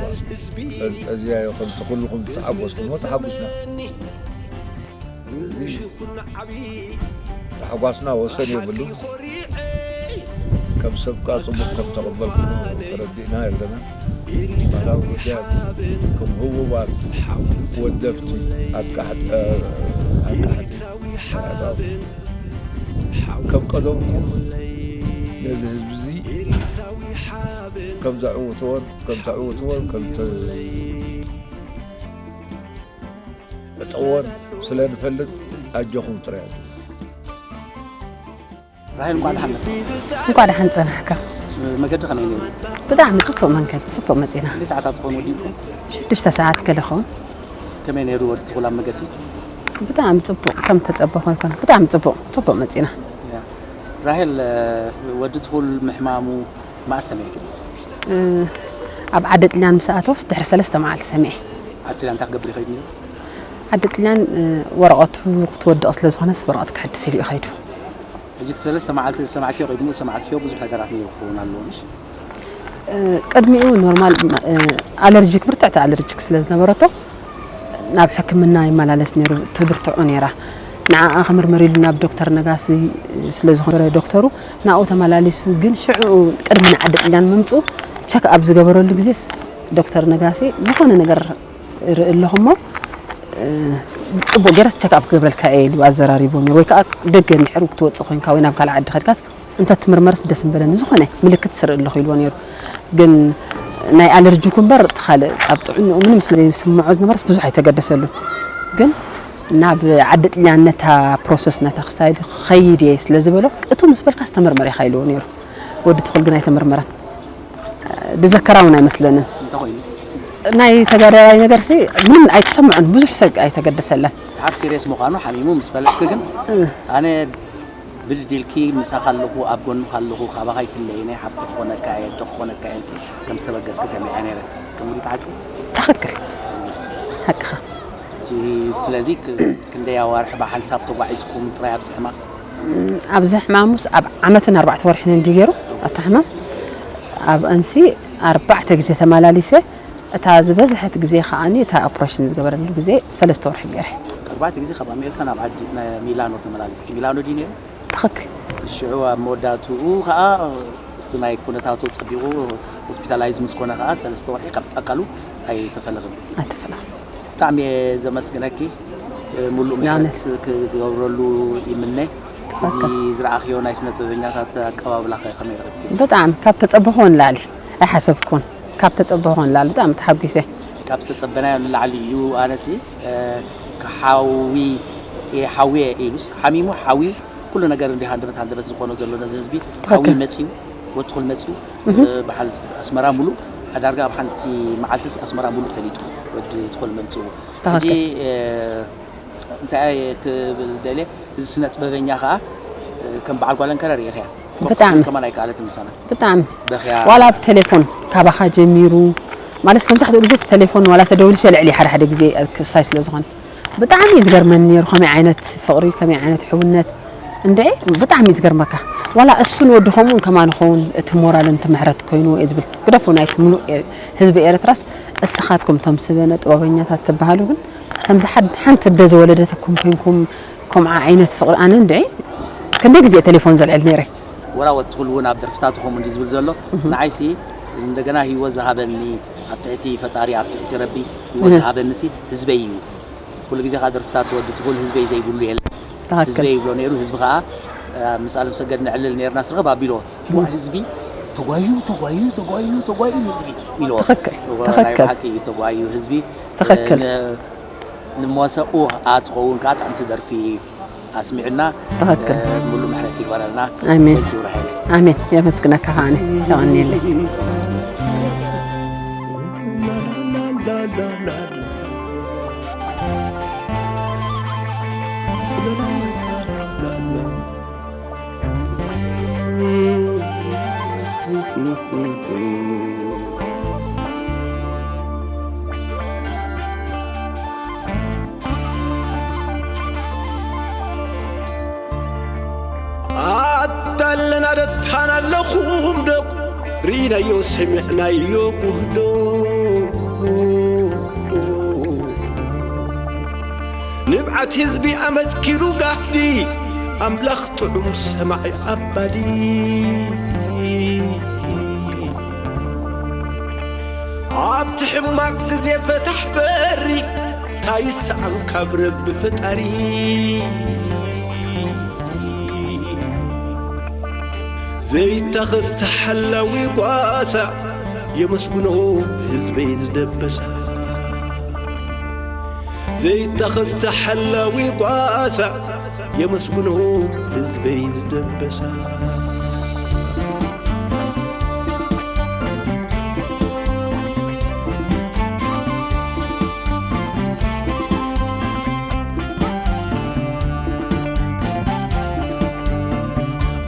ፈንጠዝያ ይኹን እቲ ኩልኹም ዝተሓጎስኩሞ ተሓጉስና። እዚ ታሕጓስና ወሰን የብሉ። ከም ሰብ ከኣ ጽቡቕ ከም ተቐበልኩሞ ተረዲእና ኣለና። ባህላዊ ጉዳያት ከም ህቡባት ወደፍቲ ኣቃሕት-፣ ኣቃሕቲ ኣዕጣፍ ከም ቀደምኩም ነዚ ህዝቢ እዚ ከም ዘዕውትዎን ከም ተዕውትዎን ከም ተ-፣ እጠወን ስለ ንፈልጥ ኣጆኹም ጥራይ። ራሄል እንኳዕ ደሓን መጣ። እንኳዕ ደሓን ጸናሕካ። መገዲ ከመይ ነይሩ? ብጣዕሚ ጽቡቕ መንገዲ፣ ጽቡቕ መጺና። ክንደይ ሰዓታት ትኾን ወዲእኩም? ሽዱሽተ ሰዓት ገለ ኸውን። ከመይ ነይሩ ወዲ ትኹል ኣብ መገዲ? ብጣዕሚ ጽቡቕ፣ ከም ተጸበኹ ኣይኮነ። ብጣዕሚ ጽቡቕ፣ ጽቡቕ መጺና። ያ። ራሄል፣ ወዲ ትኹል ምሕማሙ መዓስ ሰሚዕኪ? ኣብ ዓዲ ጥልያን ምስ ኣተወስ ድሕሪ ሰለስተ መዓልቲ ሰሚዐ። ዓዲ ጥልያን እንታይ ክገብር ይኸይድ ነይሩ? ዓዲ ጥልያን ወረቐቱ ክትወድቕ ስለ ዝኾነስ ወረቐት ክሕድስ ኢሉ እዩ ኸይዱ። ሕጂ እቲ ሰለስተ መዓልቲ ዝሰማዕክዮ ቅድሚኡ ዝሰማዕክዮ ብዙሕ ነገራት ነይሩ ክኸውን ኣለዎ ምሽ? ቅድሚኡ ኖርማል ኣለርጂክ ብርትዕቲ ኣለርጂክ ስለ ዝነበረቶ ናብ ሕክምና ይመላለስ ነይሩ። ትብርትዖ ነይራ። ንዓኣ ክምርመር ኢሉ ናብ ዶክተር ነጋሲ ስለ ዝኾነ ዶክተሩ ናብኡ ተመላሊሱ። ግን ሽዑ ቅድሚ ንዓዲ ጥልያን ምምፅኡ ቸክ ኣብ ዝገበረሉ ግዜስ ዶክተር ነጋሲ ዝኾነ ነገር ርኢ ኣለኹ እሞ ፅቡቅ ገይረስ ቸክ ኣፕ ክገብረልካ እየ ኢሉ ኣዘራሪቦ ነይሩ። ወይ ከዓ ደገ እንድሕር ክትወፅእ ኮይንካ ወይ ናብ ካልእ ዓዲ ከድካስ እንተትምርመርስ ደስ ምበለኒ፣ ዝኾነ ምልክት ስርኢ ኣለኹ ኢልዎ ነይሩ። ግን ናይ ኣለርጂኩ እምበር እቲ ካልእ ኣብ ጥዕንኡ ምንም ስለ ዘይስምዖ ዝነበረስ ብዙሕ ኣይተገደሰሉን። ግን ናብ ዓዲ ጥልያን ነታ ፕሮሰስ ነታ ክሳይድ ክኸይድ እየ ስለ ዝበሎ እቱ ምስ በልካስ ተመርመር ኢኻ ኢልዎ ነይሩ። ወዲ ትኹል ግን ኣይተመርመረን። ዝዘከራ እውን ኣይመስለንን። እንታይ ኮይኑ? ናይ ተጋዳላይ ነገርሲ ምንም ኣይተሰምዖን፣ ብዙሕ ሰብ ኣይተገደሰለን። ድሓር ሲሪየስ ምዃኑ ሓሚሙ ምስ ፈለጥኪ ግን ኣነ ብድድ ኢልኪ ምሳኺ ኣለኹ፣ ኣብ ጎንኺ ኣለኹ፣ ካባኺ ኣይፍለይን እየ፣ ሓፍቲ ክኾነካ እየ፣ ኣዶ ክኾነካ እየ ኢልኪ ከም ዝተበገስኪ ሰሚዐ ነይረ። ከምኡ ድዩ እቲ ሓቂ? ትኽክል። ሓቅኻ። እቲ ስለዚ ክ-፣ ክንደይ ኣዋርሕ ብሓንሳብ ተጓዒዝኩም ጥራይ ኣብዚ ሕማም? ኣብዚ ሕማሙስ ኣብ ዓመትን ኣርባዕተ ወርሕን እንድዩ ገይሩ ኣብቲ ሕማም። ኣብአንሲ ኣርባዕተ ግዜ ተመላሊሰ። እታ ዝበዝሐት ግዜ ከኣኒ እታ ኦፕሬሽን ዝገበረሉ ግዜ ሰለስተ ወርሒ ገይረ። ኣርባዕተ ግዜ ካብ ኣሜሪካ ናብ ዓዲ ናይ ሚላኖ ተመላሊስኪ። ሚላኖ ድዩ ነይሩ? ትኽክል። ሽዑ ኣብ መወዳእትኡ ከኣ እቲ ናይ ኩነታቱ ጸቢቑ ሆስፒታላይዝ ምስ ኮነ ከኣ ሰለስተ ወርሒ ካብ ኣካሉ ኣይተፈለኽን። ኣይተፈለኽን። ብጣዕሚ እየ ዘመስግነኪ። ሙሉእ ምሕረት የእውነት። ክገብረሉ ይምነ። እዚ ኣካ። ዝረኣኽዮ ናይ ስነ ጥበበኛታት ኣቀባብላ ከ ከመይ ረኺብኪ? ብጣዕሚ ካብ ተጸበኹዎ ንላዕሊ ኣይሓሰብኩን። ካብ ተጸበኹዎ ንላዕሊ ብጣዕሚ ተሓጒሰ። ካብ ዝተጸበናዮ ንላዕሊ እዩ። ኣነሲ፣ እ፣ ሓዊ፣ እ፣ ሓውየ ኢሉስ ሓሚሙ ሓዊ ኩሉ ነገር እንዲ ሃንደበት ሃንደበት ዝኾኖ ዘሎ ነዚ ህዝቢ ትኽክል። ሓዊ መጽዩ፣ ወትኹል መጽዩ፣ እህ። እ፣ በዓል ኣስመራ ሙሉእ፣ ኣዳርጋ ኣብ ሓንቲ መዓልትስ ኣስመራ ሙሉእ ፈሊጡ፣ ወዲ ትኹል መምጽእዎ። ትኽክል። ሕጂ፣ እ፣ እንታይ እየ ክብል ደልየ፣ እዚ ስነ ጥበበኛ ከኣ፣ እ፣ ከም በዓል ጓል እንከረ ርእኽያ። ብጣዕሚ። ከማን ኣይከኣለትን ምሳና። ብጣዕሚ። በኽያ። ዋላ ኣብ ቴሌፎን ካባኻ ጀሚሩ፣ ማለት መብዛሕትኡ ግዜ ቴሌፎን ዋላ ተደውልስ የልዕል እዩ ሓደ ሓደ ግዜ ክስታይ ስለ ዝኾነ። ብጣዕሚ እዩ ዝገርመኒ ነይሩ፣ ከመይ ዓይነት ፍቕሪ፣ ከመይ ዓይነት ሕውነት። እንድዒ ብጣዕሚ እዩ ዝገርመካ። ዋላ እሱን ወዲ ከምኡን ከማን ይኸውን፣ እቲ ሞራልን እቲ ምሕረት ኮይኑ እየ ዝብል። ግደፎ ናይቲ ምሉእ ኤ-፣ ህዝቢ ኤርትራስ፣ እስኻትኩም እቶም ስበነ ጥበበኛታት ትበሃሉ ግን፣ ከምዚ ሓድ-፣ ሓንቲ ኣደ ዝወለደትኩም ኮይንኩም፣ ከምኣ ዓይነት ፍቕሪ ኣነ እንድዒ ክንደይ ግዜ እየ ቴሌፎን ዘልዕል ነይረ። ወላ ወትኹል እውን ኣብ ደርፍታቱ ከምኡ እንዲ ዝብል ዘሎ፣ እህ። ንዓይሲ እንደገና ህይወት ዝሃበኒ፣ ኣብ ትሕቲ ፈጣሪ፣ ኣብ ትሕቲ ረቢ ህይወት እህ። ዝሃበኒሲ ህዝበይ እዩ። ኩሉ ግዜ ከዓ ደርፍታት ወዲ ትኹል ህዝበይ ዘይብሉ የለን። ትኽክል። ህዝበይ ይብሎ ነይሩ፣ ህዝቢ ከዓ፣ እ፣ ምስ ኣለምሰገድ ነዕልል ነይርና፣ ስርኽብ ኣቢልዎ። ዋ፣ ህዝቢ ተጓዩ፣ ተጓዩ፣ ተጓዩ፣ ተጓዩ ህዝቢ ኢልዎ። ትኽክል፣ እዎ፣ ናይ ትኽክል። ብሓቂ እዩ ተጓዩ ህዝቢ። ትኽክል። እ፣ ን-፣ ንሞሰኡ ኣትኸውን ከዓ ጥዕምቲ ደርፊ። ኣስሚዕና። ትኽክል። ሙሉ ምሕረት ይግበረልና። ኣሜን። ተኪው ራሄለ። ኣሜን። የመስግነካ ከዓኒ። የቐንየለይ። ኣታለና ደታና ኣለኹም ዶ ርኢናዮ ሰሚዕናዮ ጉህዶ። ንብዓት ህዝቢ ኣመስኪሩ ጋህዲ ኣምላኽ ጥዑም ሰማዒ ኣባዲ። ኣብቲ ሕማቕ ግዜ ፈታሕ በሪ ታይሰኣን ካብ ረቢ ፈጣሪ። ዘይታኸስ ተሓላዊ ጓሳ የመስግኖ ህዝበይ ዝደበሳ። ዘይታኸስ ተሓላዊ ጓሳ የመስግኖ ህዝበይ ዝደበሳ።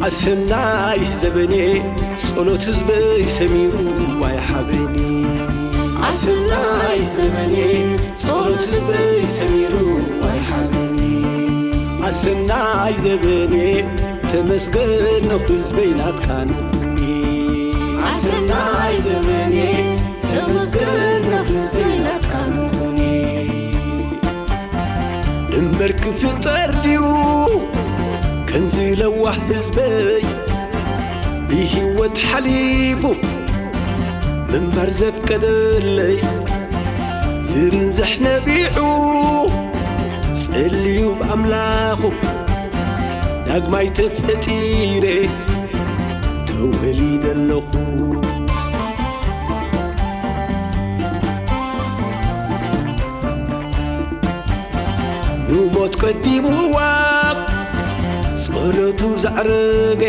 ኣሰናይ ዘበኔ ጸሎት ህዝበይ ሰሚሩ ኣይሓበኒ። ኣሰናይ ዘበኔ ጸሎት ህዝበይ ሰሚሩ ኣይሓበኒ። ኣሰናይ ዘበኔ ተመስገን ነው ህዝበይ ናትካ ንኹኒ። ኣሰናይ ዘበኔ ተመስገን ነው ህዝበይ ናትካ ንኹኒ። እምበር ክፍጠር ድዩ ከምዚ ለዋህ ህዝበይ ብህይወት ሓሊፉ ምንባር ዘፍቀደለይ? ዝርንዝሕ ነቢዑ ጸልዩ ብኣምላኹ ዳግማይ ተፈጢረ ተወሊደ ኣለኹ። ንሞት ቀዲምዋ ጸሎቱ ዘዕረገ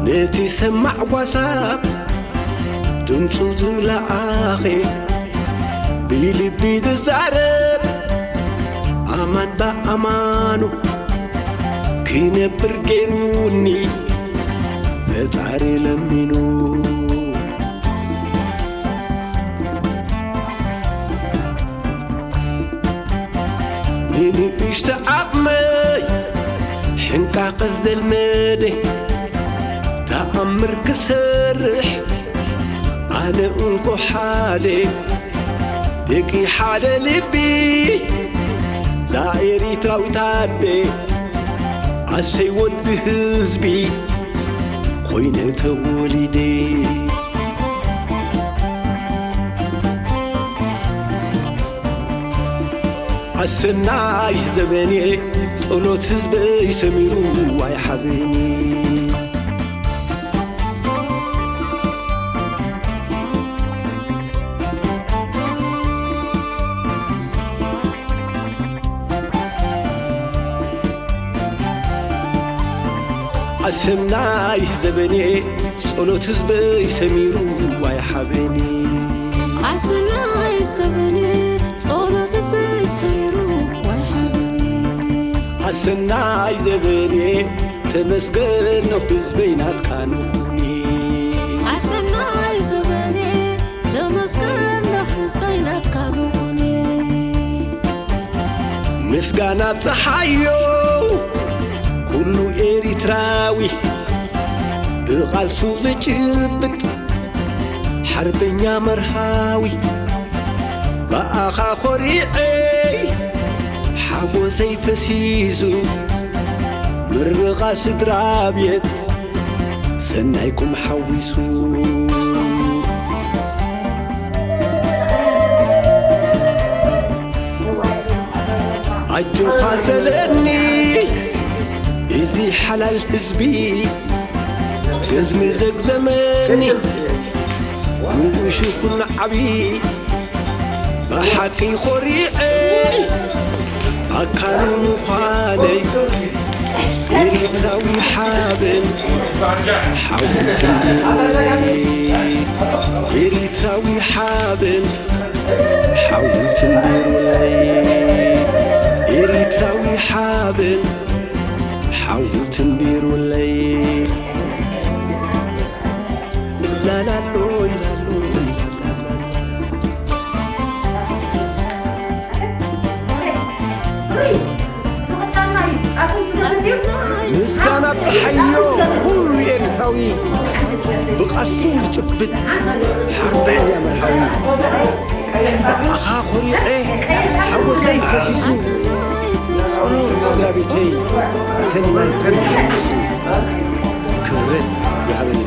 ነቲ ሰማዕ ጓሳ ድምፁ ዝለኣኸ ብልቢ ዝዛረብ ኣማን ብኣማኑ ክነብር ገይሩኒ ፈጣሪ ለሚኑ። ንንእሽተ ዓቕመይ ሕንቃቐ ዘልመደ ተኣምር ክሰርሕ ኣነ እንኮ ሓደ ደቂ ሓደ ልቢ ዛ ኤሪትራዊት ኣደ ኣሰይ ወዲ ህዝቢ ኮይነ ተወሊደ። ኣሰናይ ዘበኔ ጸሎት ህዝበይ ሰሚሩ ኣይሓበኒ። ኣሰናይ ዘበኔ ጸሎት ህዝበይ ሰሚሩ ኣይሓበኒ። ኣሰናይ ዘበኔ ጸሎት ህዝበይ ሰሚሩ ኣይሓበኒ። ኣሰናይ ዘበኔ ተመስገን ነው ህዝበይ ናትካ ንኹኒ። ኣሰናይ ዘበኔ ተመስገን ነው ህዝበይ ናትካ ንኹኒ። ምስጋና ኣብፀሓዮ ኩሉ ኤሪትራዊ ብቓልሱ ዝጭብጥ ሓርበኛ መርሃዊ ብኣኻ ኮሪዐ ሓጎሰይ ፈሲሱ ምርቓ ስድራ ቤት ሰናይኩም ሓዊሱ። ኣጆኻ ዘለኒ እዚ ሓላል ህዝቢ ገዝሚ ዘግዘመኒ ንኡሽ ይኹን ዓብዪ ብሓቂ ኮሪዐ ኣካሉ ምዃነይ ኤሪትራዊ ሓበን ሓውትን ኤሪትራዊ ሓበን ሓውትን ቢሩለይ ኤሪትራዊ ሓበን ሓውትን ቢሩለይ ላላሎ ኢላሎ ምስጋና ኣብዝሓዮ ኩሉ ኤርትራዊ ብቃልሱ ዝጭብጥ ሓርበኛ መርሃዊ ብኣኻ ኮሪዐ ሓጎሰይ ፈሲሱ ጸሎት ስድራ ቤተይ ሰናይ ኩሉ ሓጎሱ ክብረት ይሃበለይ።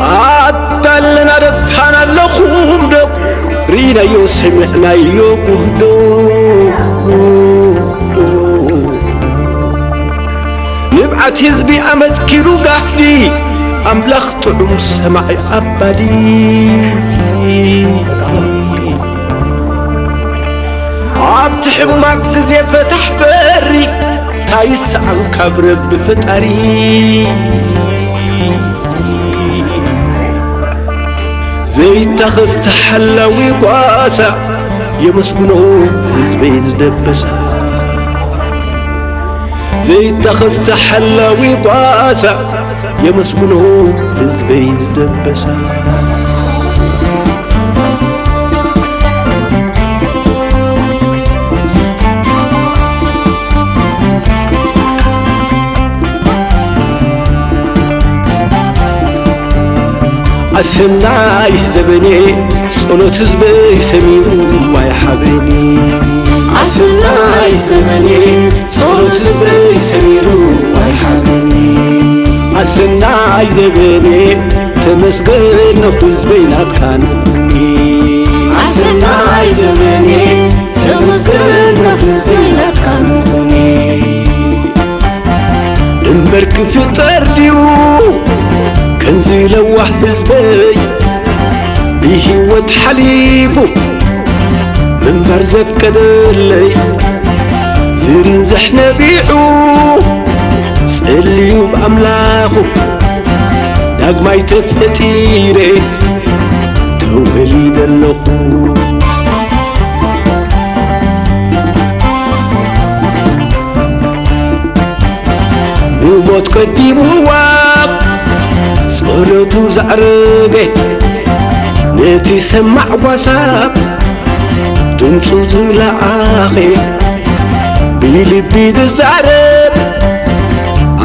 ኣታ ኣለና ደታና ኣለኹም ዶ ርኢናዮ ሰሚዕናዮ ጉህዶ ንብዓት ህዝቢ ኣመስኪሩ ጋህዲ ኣምላኽ ጥዑም ሰማዒ ኣባዲ ኣብቲ ሕማቕ ግዜ ፈታሕ በሪ ታይሰኣን ካብ ረቢ ፈጣሪ ዘይታኸስ ተሓላዊ ጓሳ የመስግኖ ህዝበይ ዝደበሳ ዘይታኸስ ተሓላዊ ጓሳ የመስግኖ ህዝበይ ዝደበሳ ኣሰናይ ዘበኔ ጸሎት ህዝበይ ሰሚሩ ኣይሓበኒ ኣሰናይ ዘበኔ ጸሎት ህዝበይ ሰሚሩ ኣይሓበኒ ኣሰናይ ዘበኔ ተመስገን ነው ህዝበይ ናትካ ንኹኒ ኣሰናይ ዘበኔ ተመስገን ነው ህዝበይ ናትካ ንኹኒ እምበር ክፍጠር ድዩ ከምዚ ለዋህ ህዝበይ ብህይወት ሓሊፉ ምንባር ዘፍቀደለይ ዝርንዝሕ ነቢዑ ጸልዩ ብኣምላኹ ዳግማይ ተፈጢረ ተወሊደ ኣለኹ ንሞት ቀዲምዋ ጸሎቱ ዘዕረገ ነቲ ሰማዕ ጓሳ ድምፁ ዝለኣኸ ብልቢ ዝዛረብ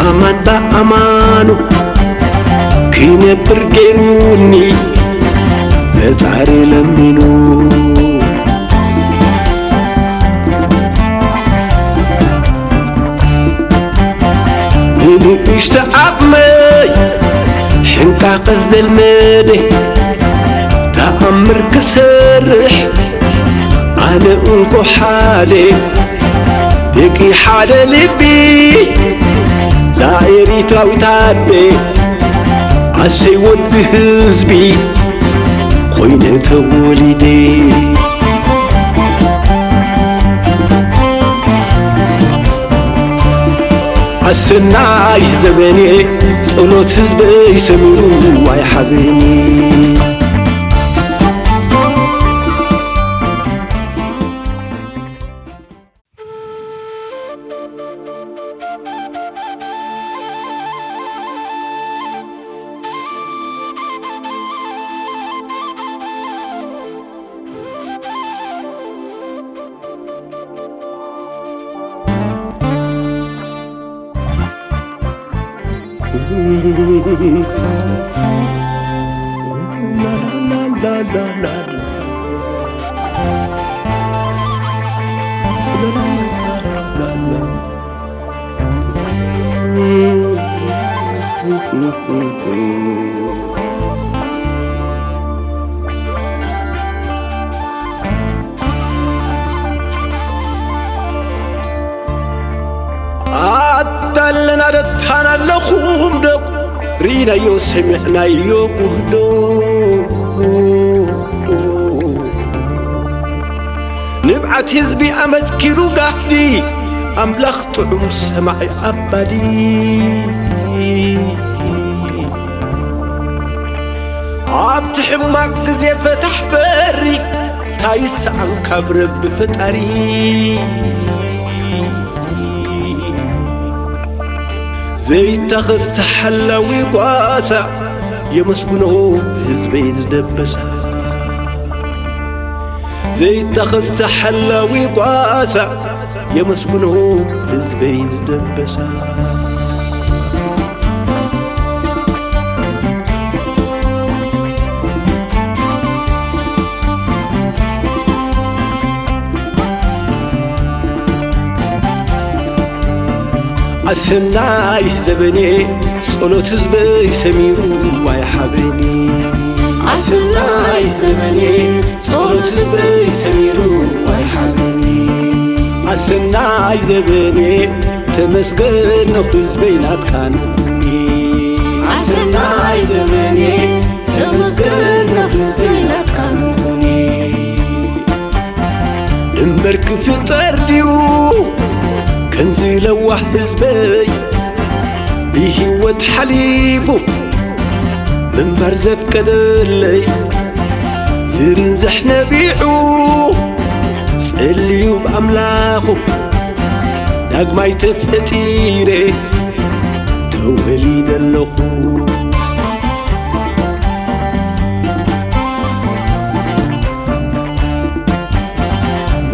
ኣማን ብኣማኑ ክነብር ገይሩኒ ፈጣሪ ለሚኑ ንንእሽተ ዓቕመይ ሕንቃቐ ዘልመደ ተኣምር ክሰርሕ ኣነ እንኮ ሓደ ደቂ ሓደ ልቢ ዛኤሪትራዊት ኣደ ኣሰይ ወዲ ህዝቢ ኮይነ ተወሊደ ኣሰናይ ዘበኔ ጸሎት ህዝበይ ሰሚሩ ኣይሓበኒ ኣታ ኣለና ደታና ኣለኹም ዶ ርኢናዮ ሰሚዕናዮ ጉህዶ። ንብዓት ህዝቢ ኣመስኪሩ ጋህዲ ኣምላኽ ጥዑም ሰማዒ ኣባዲ። ኣብቲ ሕማቕ ግዜ ፈታሕ በሪ ታይሰኣን ካብ ረቢ ፈጣሪ። ዘይታኸስ ተሓላዊ ጓሳ የመስግኖ ህዝበይ ዝደበሳ። ዘይታኸስ ተሓላዊ ጓሳ የመስግኖ ህዝበይ ዝደበሳ። ኣሰናይ ዘበኔ ጸሎት ህዝበይ ሰሚሩ ኣይሓበኒ። ኣሰናይ ዘበኔ ጸሎት ህዝበይ ሰሚሩ ኣይሓበኒ። ኣሰናይ ዘበኔ ተመስገን ነው ህዝበይ ናትካ ንኹኒ። ኣሰናይ ዘበኔ ተመስገን ነው ህዝበይ ናትካ ንኹኒ። እምበር ክፍጠር ድዩ ከምዚ ለዋህ ህዝበይ ብህይወት ሓሊፉ ምንባር ዘፍቀደለይ ዝርንዝሕ ነቢዑ ጸልዩ ብኣምላኹ ዳግማይ ተፈጢረ ተወሊደ ኣለኹ።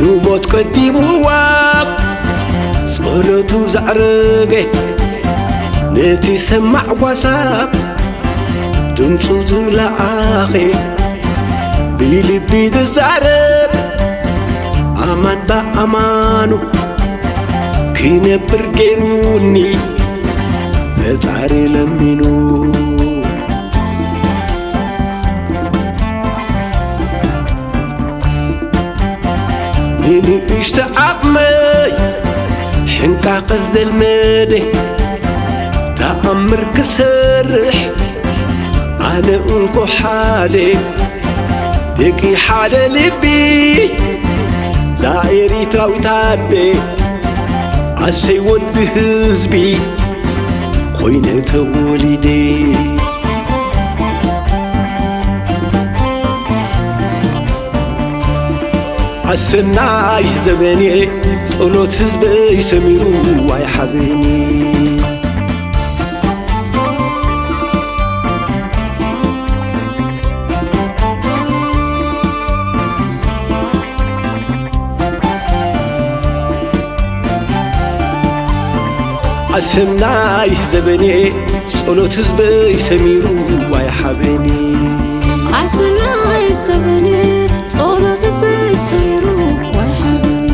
ንሞት ቀዲምዋ ጸሎቱ ዘዕረገ ነቲ ሰማዕ ጓሳ ድምፁ ዝለኣኸ ብልቢ ዝዛረብ ኣማን ብኣማኑ ክነብር ገይሩኒ ፈጣሪ ለሚኑ። ንንእሽተ ዓቕመይ ሕንቃቐ ዘልመደ ተኣምር ክሰርሕ ኣነ እንኮ ሓደ ደቂ ሓደ ልቢ ዛ ኤሪትራዊት ኣደ ኣሰይ ወዲ ህዝቢ ኮይነ ተወሊደ። ኣሰናይ ዘበኔ ጸሎት ህዝበይ ሰሚሩ ኣይሓበኒ። ኣሰናይ ዘበኔ ጸሎት ህዝበይ ሰሚሩ ኣይሓበኒ። ኣሰናይ ዘበኔ ጸሎት ህዝበይ ሰሚሩ ኣይሓበኒ።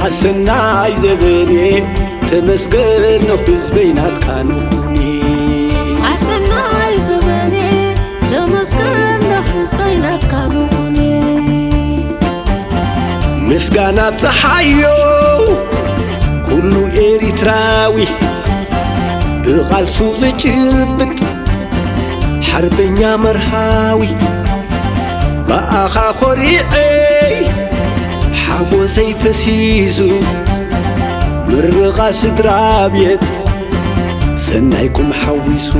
ኣሰናይ ዘበኔ ተመስገን ነው ህዝበይ ናትካ ንኹኒ። ኣሰናይ ዘበኔ ተመስገን ነው ህዝበይ ናትካ ንኹኒ። ምስጋና ኣብጽሓዮ ኩሉ ኤሪትራዊ ብቓልሱ ዝጭብጥ ሓርበኛ መርሃዊ ብኣኻ ኮሪዐ ሓጎሰይ ፈሲሱ ምርቓ ስድራ ቤት ሰናይኩም ሓዊሱ።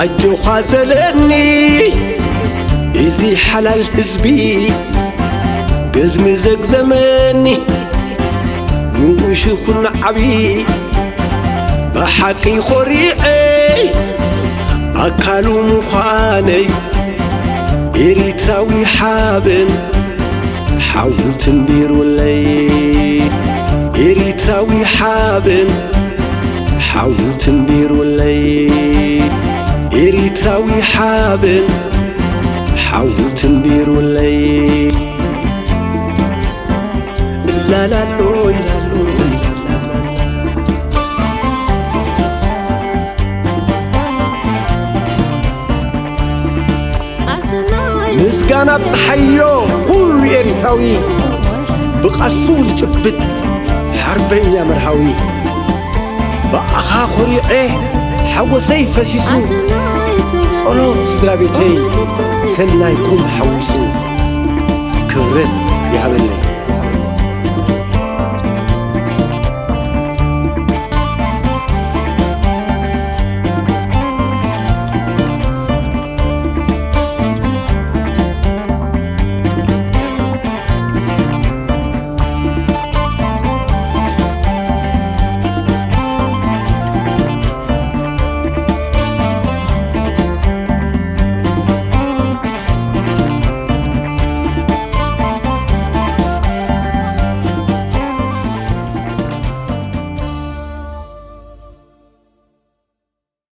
ኣጆኻ ዘለኒ እዚ ሓላል ህዝቢ ገዝሚ ዘግዘመኒ ንኡሽ ይኹን ዓቢ ብሓቂ ኾሪዐ ኣካሉ ምዃነይ ኤሪትራዊ ሓበን ሓውልቲ እምቢሩለይ ኤሪትራዊ ሓበን ሓውልቲ እምቢሩለይ ኤሪትራዊ ሓበን ሓውልቲ እምቢሩለይ። ምስጋና ኣብጽሓዮ ኩሉ ኤርትራዊ፣ ብቃልሱ ዝጭብጥ ሓርበኛ መርሃዊ። ብኣኻ ኮሪዐ ሓጎሰይ ፈሲሱ፣ ጸሎት ስድራ ቤተይ ሰናይኩም ሓዊሱ፣ ክብረት ይሃበለይ።